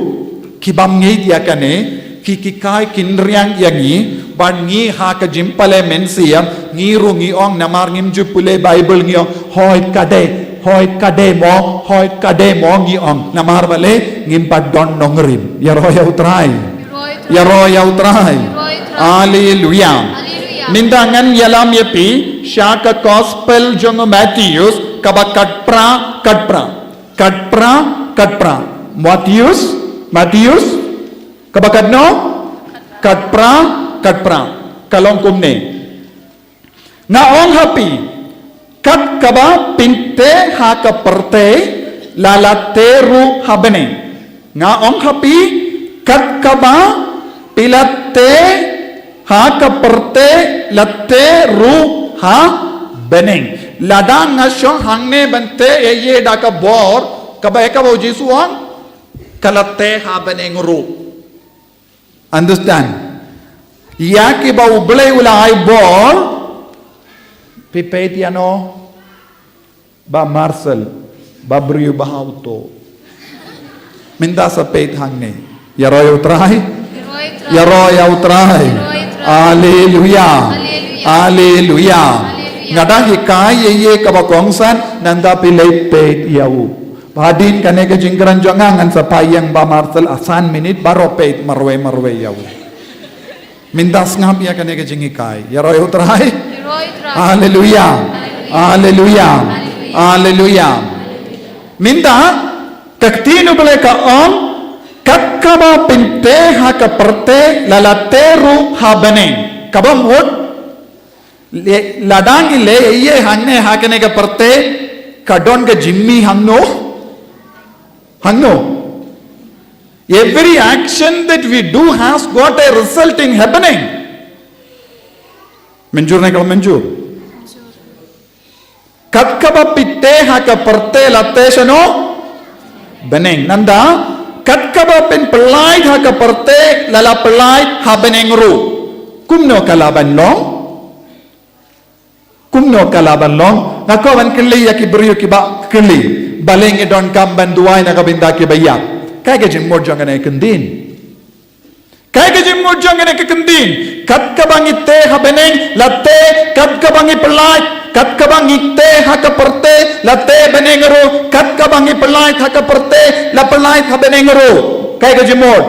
ki bym ngeit ïa kane, ki, ki kai khynriang ïa ngi, bad ngi ha ka jingpule mynsiem, ngi ruh ngi ong namar ngim ju pule Bible ngi ong, hooid ka dei, hooid ka dei mo, hooid ka dei mo ngi ong. Namar balei, ngim pat don nongrim. Ïaroh ïa U Trai. Ïaroh ïa U Trai. Haleluya. Mynta ngan ïalam ïa phi sha ka gospel jong u Mathaios kaba khatphra, khatphra. Khatphra, khatphra. Mathaios, Mathaios kaba katno? Khatphra, khatphra. Ka long kumne. Nga ong ha phi, kat kaba phin tei ha ka pyrthei, la la tei ruh ha bneng. Nga ong ha phi, kat kaba phi la tei ha ka pyrthei, la tei ruh ha bneng. Lada nga shong hangne ban tei ïa ïa da ka bor, kaba ïa kaba u Jisu ong, ka la tei ha bneng ruh. Understand? Ïa kiba U Blei u la ai bor, phi peit ïano? Bah Marcel, bah briew bah auto. Mynta sa peit hangne. Ïaroh ïa U Trai. Ïaroh ïa U Trai. Haleluya. Haleluya. Nga dang hikai ïa ïa kaba kongsan, nangta phi leit peit ïa u. Hadien kane ka jingkren jong nga ngan sa phai ïa bah Marcel ha san minit baroh peit marwei marwei ïa u. Mynta sngap ïa kane ka jinghikai. Ïaroh ïa U Trai. Haleluya. Haleluya. Haleluya. Mynta ka ktien U Blei ka ong, kat kaba phin tei ha ka pyrthei, la la tei ruh ha bneng. Kaba mut, lada ngi leh ïa ïa hangne ha kane ka pyrthei, ka don ka jingmih hangno? Hangno? Every action that we do has got a resulting happening. Mynjur ne ka mynjur? Kat kaba phi tei ha ka pyrthei la tei shano? Bneng. Nangta, kat kaba phin pyllait ha ka pyrthei la la pyllait ha bneng ruh. Kumno ka lah ban long? Kumno ka lah ban long? Nga kwah ban kylli ïa ki briew kiba kylli. Balei ngi donkam ban duwai na ka bynta kiba ïap? Kaei ka jingmut jong kane ka ktien? Kaei ka jingmut jong kane ka ktien? Kat kaba ngi tei ha bneng la tei, kat kaba ngi pyllait, kat kaba ngi tei ha ka pyrthei la tei bneng ruh, kat kaba ngi pyllait ha ka pyrthei la pyllait ha bneng ruh. Kaei ka jingmut?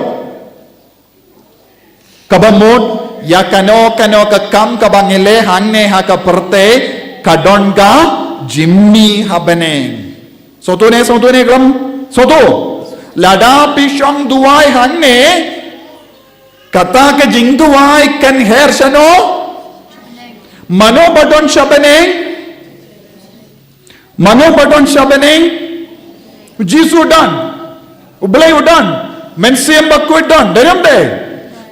Kaba mut, ïa kano kano ka kam kaba ngi leh hangne ha ka pyrthei, ka don ka jingmih ha bneng. Sngewthuh ne, sngewthuh ne khlem? Sngewthuh. Lada phi shong duwai hangne, kata ka jingduwai kan her shano? Mano ba don sha bneng? Mano ba don sha bneng? U Jisu u don. U Blei u don. Mynsiem Bakhuid u don. Dei ne em dei?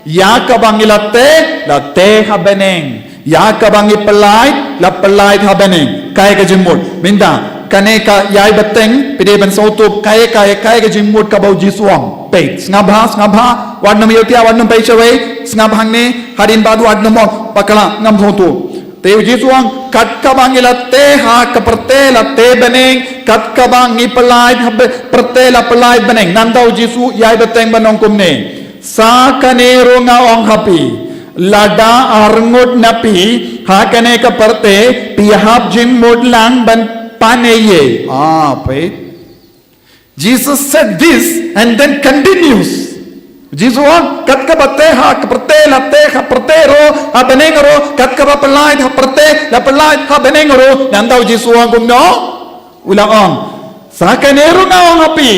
Ïa kaba ngi la tei, la tei ha bneng. Ïa kaba ngi pyllait, la pyllait ha bneng. Kaei ka jingmut? Mynta, kane ka ïai bteng, phi dei ban sngewthuh, kaei, kaei, kaei ka jingmut kaba u Jisu u ong. Peit, sngap bha, sngap bha, wat nym ïohi, wat nym peit shawei, sngap hangne, hadien ba wat nym ong, bakla, ngam sngewthuh. Te u Jisu u ong, kat kaba ngi la tei ha ka pyrthei la tei bneng, kat kaba ngi pyllait ha pyrthei la pyllait bneng. Nangta u Jisu u ïai bteng ban ong kumne. Sa kane ruh nga ong ha phi, lada arngut na phi ha kane ka pyrthei, phi hap jingmut lang ban pan ei ei. Ah, peit. Jesus said this and then continues. Jisu u ong, kat kaba tei ha ka pyrthei la tei ha pyrthei ruh, ha bneng ruh, kat kaba pyllait ha pyrthei la pyllait ha bneng ruh. Nangta u Jisu u ong kumno? U la ong, sa kane ruh nga ong ha phi,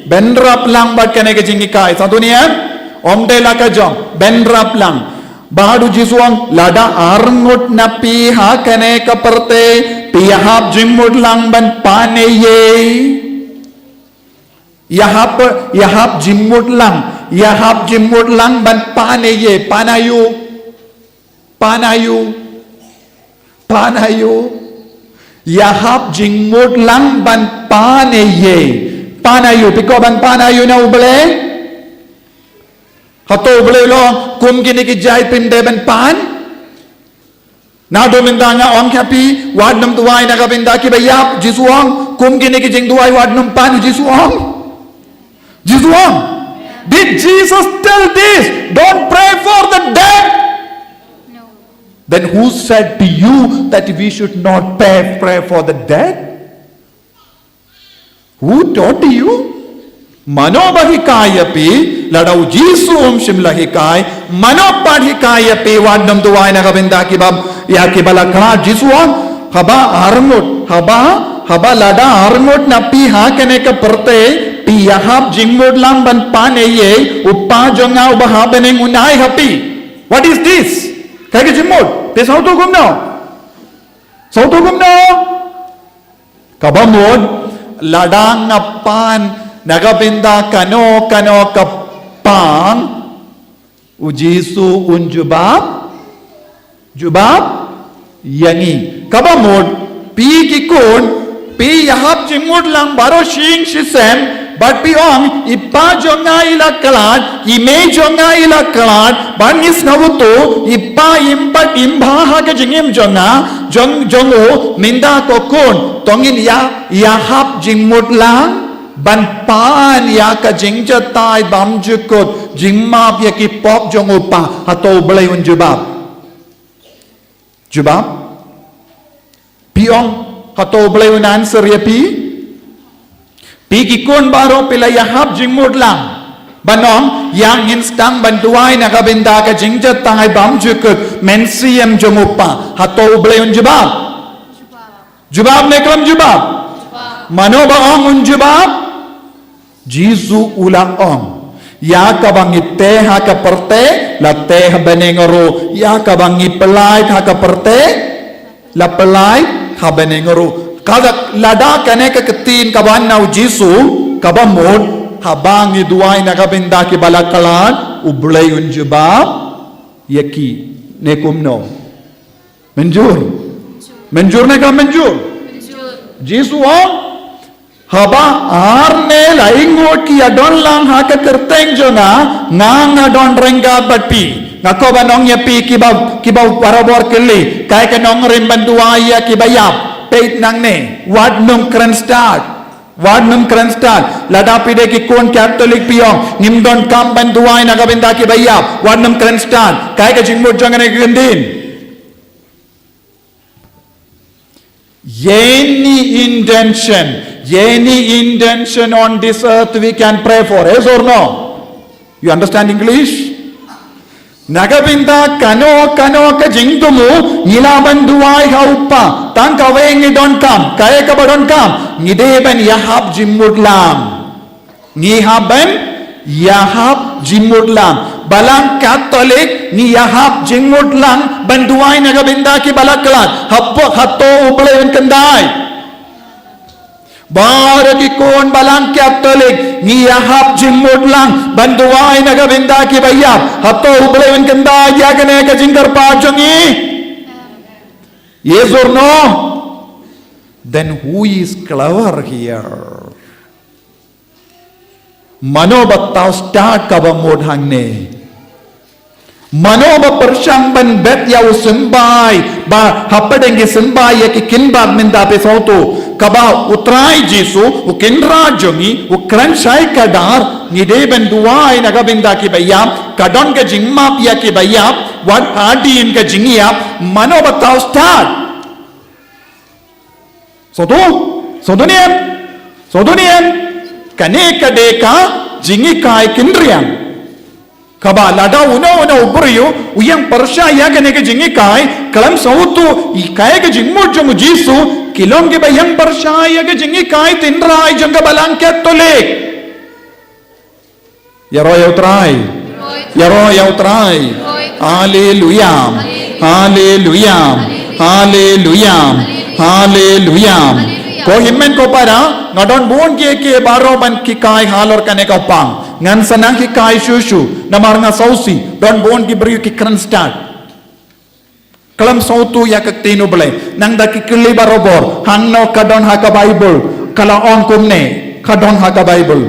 bynrap lang bad kane ka jinghikai. Sa tu ni em? Ym dei la ka jong, bynrap lang. Bad u Jisu u ong, lada arngut na phi ha kane ka pyrthei, phi hap jingmut lang ban pan ei ei. Ïa hap, ïa hap jingmut lang, ïa hap jingmut lang ban pan ei ei, pan aïu, pan aïu, pan aïu. Ïa hap jingmut lang ban pan ei ei. Pan aïu, phi kwah ban pan aïu na u Blei? Hato u Blei u la ong, kum kine ki jait phim dei ban pan? Naduh mynta nga ong ha phi, wat nym duwai na ka bynta kiba ïap, Jisu u ong, kum kine ki jingduwai wat nym pan, Jisu u ong. Jisu u ong. Did Jesus tell this? Don't pray for the dead. Then who said to you that we should not pray, pray for the dead? Who taught you? Mano ba hikai ïa phi, lada u Jisu um shym la hikai, mano pat hikai ïa phi wat nym duwai na ka bynta kiba, ïa kiba la khlad? Jisu u ong, haba arngut, haba, haba lada arngut na phi ha kane ka pyrthei, phi ïa hap jingmut lang ban pan ei ei, u Kpa jong nga uba ha bneng un ai ha phi. What is this? Kaei ka jingmut? Te sngewthuh kumno? Sngewthuh kumno? Kaba mut, lada nga pan na ka bynta kano kano ka pang, u Jisu un jubab, jubab ïa ngi. Kaba mut, phi ki khun, phi ïa hap jingmut lang baroh shi ïing shi sem, bad phi ong, i pa jong nga i la khlad, i mei jong nga i la khlad, bad ngi sngewthuh, i pa im pat im bha ha ka jingim jong nga, jong, jong u, mynta ko khun, to ngin ïa, ïa hap jingmut lang ban pan ïa ka jingjatai bymjukut, jingmap ïa ki pop jong u pa. Hato u Blei un jubab? Jubab? Phi ong, hato u Blei un answer ïa phi? Phi ki khun baroh phi la ïa hap jingmut lang ban ong, ïa ngin sdang ban duwai na ka bynta ka jingjatai bymjukut, mynsiem jong u pa. Hato u Blei un jubab? Jubab ne khlem jubab? Mano ba ong un jubab? Jisu u la ong, ïa kaba ngi tei ha ka pyrthei, la tei ha bneng ruh, ïa kaba ngi pyllait ha ka pyrthei, la pyllait ha bneng ruh. Ka da, lada kane ka ktien kaba na u Jisu, kaba mut, haba ngi duwai na ka bynta kiba la khlad, u Blei un jubab ïa ki, ne kumno? Mynjur? Mynjur ne khlem mynjur? Jisu u ong, haba ar ne lai ngut ki ïa don lang ha ka kyrteng jong nga, nga nga don ryngkat bad phi. Nga kwah ban ong ïa phi kiba, kiba barabor kylli, kaei ka nongrim ban duwai ïa kiba ïap? Peit nangne, wat nym kren stad. Wat nym kren stad. Lada phi dei ki khun Katholik phi ong, ngim donkam ban duwai na ka bynta kiba ïap. Wat nym kren stad. Kaei ka jingmut jong kane ka ktien? Any intention, any intention on this earth we can pray for, yes or no? You understand English? Na ka bynta kano kano ka jingthmu ngi lah ban duwai ha u Pa, tang kawei ngi donkam, kaei kaba donkam, ngi dei ban ïa hap jingmut lang. Ngi hap ban ïahap jingmut lang. Balang Katholik, ngi ïahap jingmut lang ban duwai na ka bynta ki ba la khlad. Hapoh hato U Blei un khyndai? Baroh ki khun Balang Katholik, ngi ïahap jingmut lang ban duwai na ka bynta ki ba ïap. Hato U Blei un khyndai ïa kane ka jingkyrpad jong ngi? Yes or no? Then who is clever here? Mano ba thaw stad kaba mut hangne? Mano ba pyrshang ban bet ïa u symbai, ba hapdeng ki symbai ïa ki kynbat mynta? Phi sngewthuh, kaba U Trai Jisu, U Kynrad jong ngi, u kren shai kdar, ngi dei ban duwai na ka bynta ki ba ïap, ka don ka jingmap ïa ki ba ïap wat hadien ka jingïap. Mano ba thaw stad? Sngewthuh? Sngewthuh ne em? Sngewthuh ne em? Kane ka dei ka jinghikai kynriang. Kaba lada uno uno u briew u ïeng pyrshah ïa kane ka jinghikai, khlem sngewthuh ïa ka jingmut jong U Jisu, ki long ki ba ïeng pyrshah ïa ka jinghikai tynrai jong ka Balang Katholik. Ïaroh ïa U Trai. Ïaroh ïa U Trai. Haleluya. Haleluya. Haleluya. Haleluya. Ko hynmen ko para, nga don bun kiei kiei baroh ban hikai halor kane ka pang. Ngan sa nang hikai shuh shuh, namar nga sngewsih don bun ki briew ki kren stad. Khlem sngewthuh ïa ka ktien U Blei. Nangta ki kylli barabor, hangno ka don ha ka Baibl? Ka la ong kumne, ka don ha ka Baibl.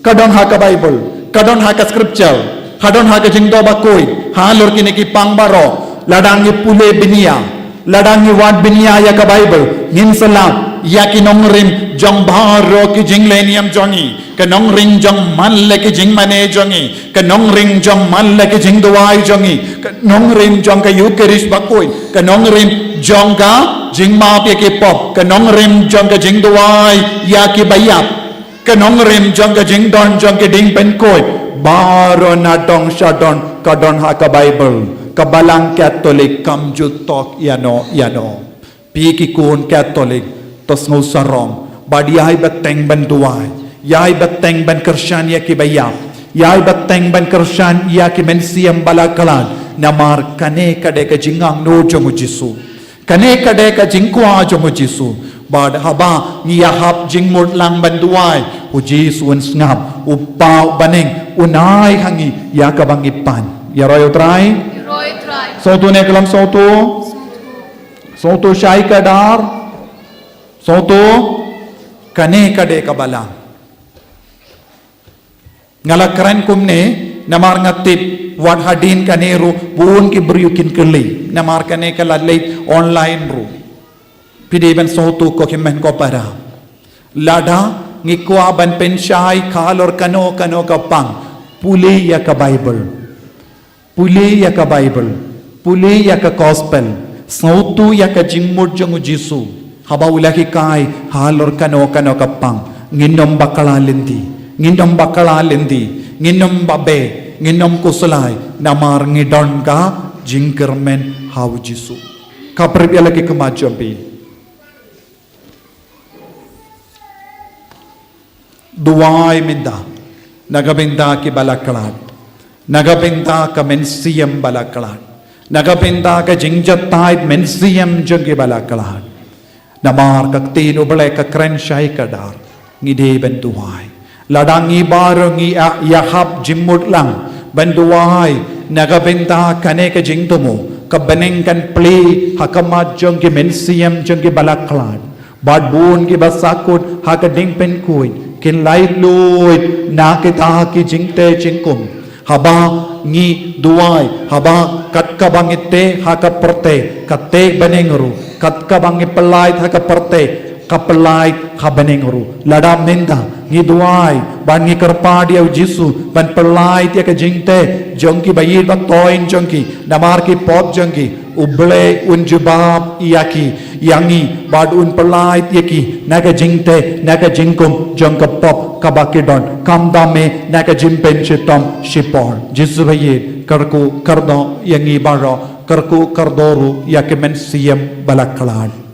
Ka don ha ka Baibl. Ka don ha ka scripture. Ka don ha ka Jingthoh Bakhuid. Halor kine ki pang baroh, lada ngi pule bniah, lada ngi wad bniah ïa ka Baibl, ngin sa lap ïa ki nongrim jong baroh ki jingleh niam jong ngi. Ka nongrim jong man la ki jingmane jong ngi, ka nongrim jong man la ki jingduwai jong ngi, ka nongrim jong ka Eucharist Bakhuid, ka nongrim jong ka jingmap ïa ki pop, ka nongrim jong ka jingduwai ïa ki ba ïap, ka nongrim jong ka jingdon jong ki diengpynkhuid. Baroh na dong sha dong ka don ha ka Baibl. Ka Balang Katholik kam ju thok ïano ïano. Phi ki khun Katholik, to sngew sarong bad ïai bteng ban duwai, ïai bteng ban kyrshan ïa ki ba ïap, ïai bteng ban kyrshan ïa ki mynsiem ba la khlad. Namar kane ka dei ka jingangnud jong U Jisu. Kane ka dei ka jingkwah jong U Jisu. Bad haba ngi ïahap jingmut lang ban duwai, U Jisu un sngap, U Kpa u bneng un ai ha ngi ïa kaba ngi pan. Ïaroh ïa U Trai. Sngewthuh ne khlem sngewthuh? Sngewthuh shai kdar? Sngewthuh? Kane ka dei ka Balang. Nga la kren kumne namar nga tip wat hadien kane ruh bun ki briew kin kylli, namar kane ka la leit online ruh. Phi dei ban sngewthuh ko hynmen ko para. Lada ngi kwah ban pynshai halor kano kano ka pang, pule ïa ka Baibl. Pule ïa ka Baibl, pule ïa ka Gospel, sngewthuh ïa ka jingmut jong U Jisu. Haba u la hikai halor kano kano ka pang, ngin ym bakla lynti, ngin ym bakla lynti, ngin ym babe, ngin ym khuslai, namar ngi don ka jingkyrmen ha U Jisu. Ka pyrshah ïa la ki khmat jong phi. Duwai mynta na ka bynta ki ba la khlad, na ka bynta ka mynsiem ba la khlad, na ka bynta ka jingjatai mynsiem jong ki ba la khlad. Namar ka ktien U Blei ka kren shai kdar, ngi dei ban duwai. Lada ngi baroh ngi ïa, ïahap jingmut lang ban duwai na ka bynta kane ka jingthmu, ka bneng kan plie ha khmat jong ki mynsiem jong ki ba la khlad. Bad bun ki ba sahkut ha ka diengpynkhuid kin laitluid na kita ki jingteh jingkhum. Haba ngi duwai, haba kat kaba ngi teh ha ka pyrthei, ka teh bneng ruh, kat kaba ngi pyllait ha ka pyrthei, ka pyllait ha bneng ruh. Lada mynta ngi duwai bad ngi kyrpad ïa U Jisu ban pyllait ïa ka jingteh jong ki ba ïeit ba thoiñ jong ki namar ki pop jong ki, U Blei un jubab ïa ki, ïa ngi, bad un pyllait ïa ki na ka jingteh, na ka jingkhum jong ka pop kaba ki don, khamtam eh na ka jingpynshitom shipor. Jisu ba ïeit, kyrkhu kyrdoh ïa ngi baroh, kyrkhu kyrdoh ruh ïa ki mynsiem ba la khlad.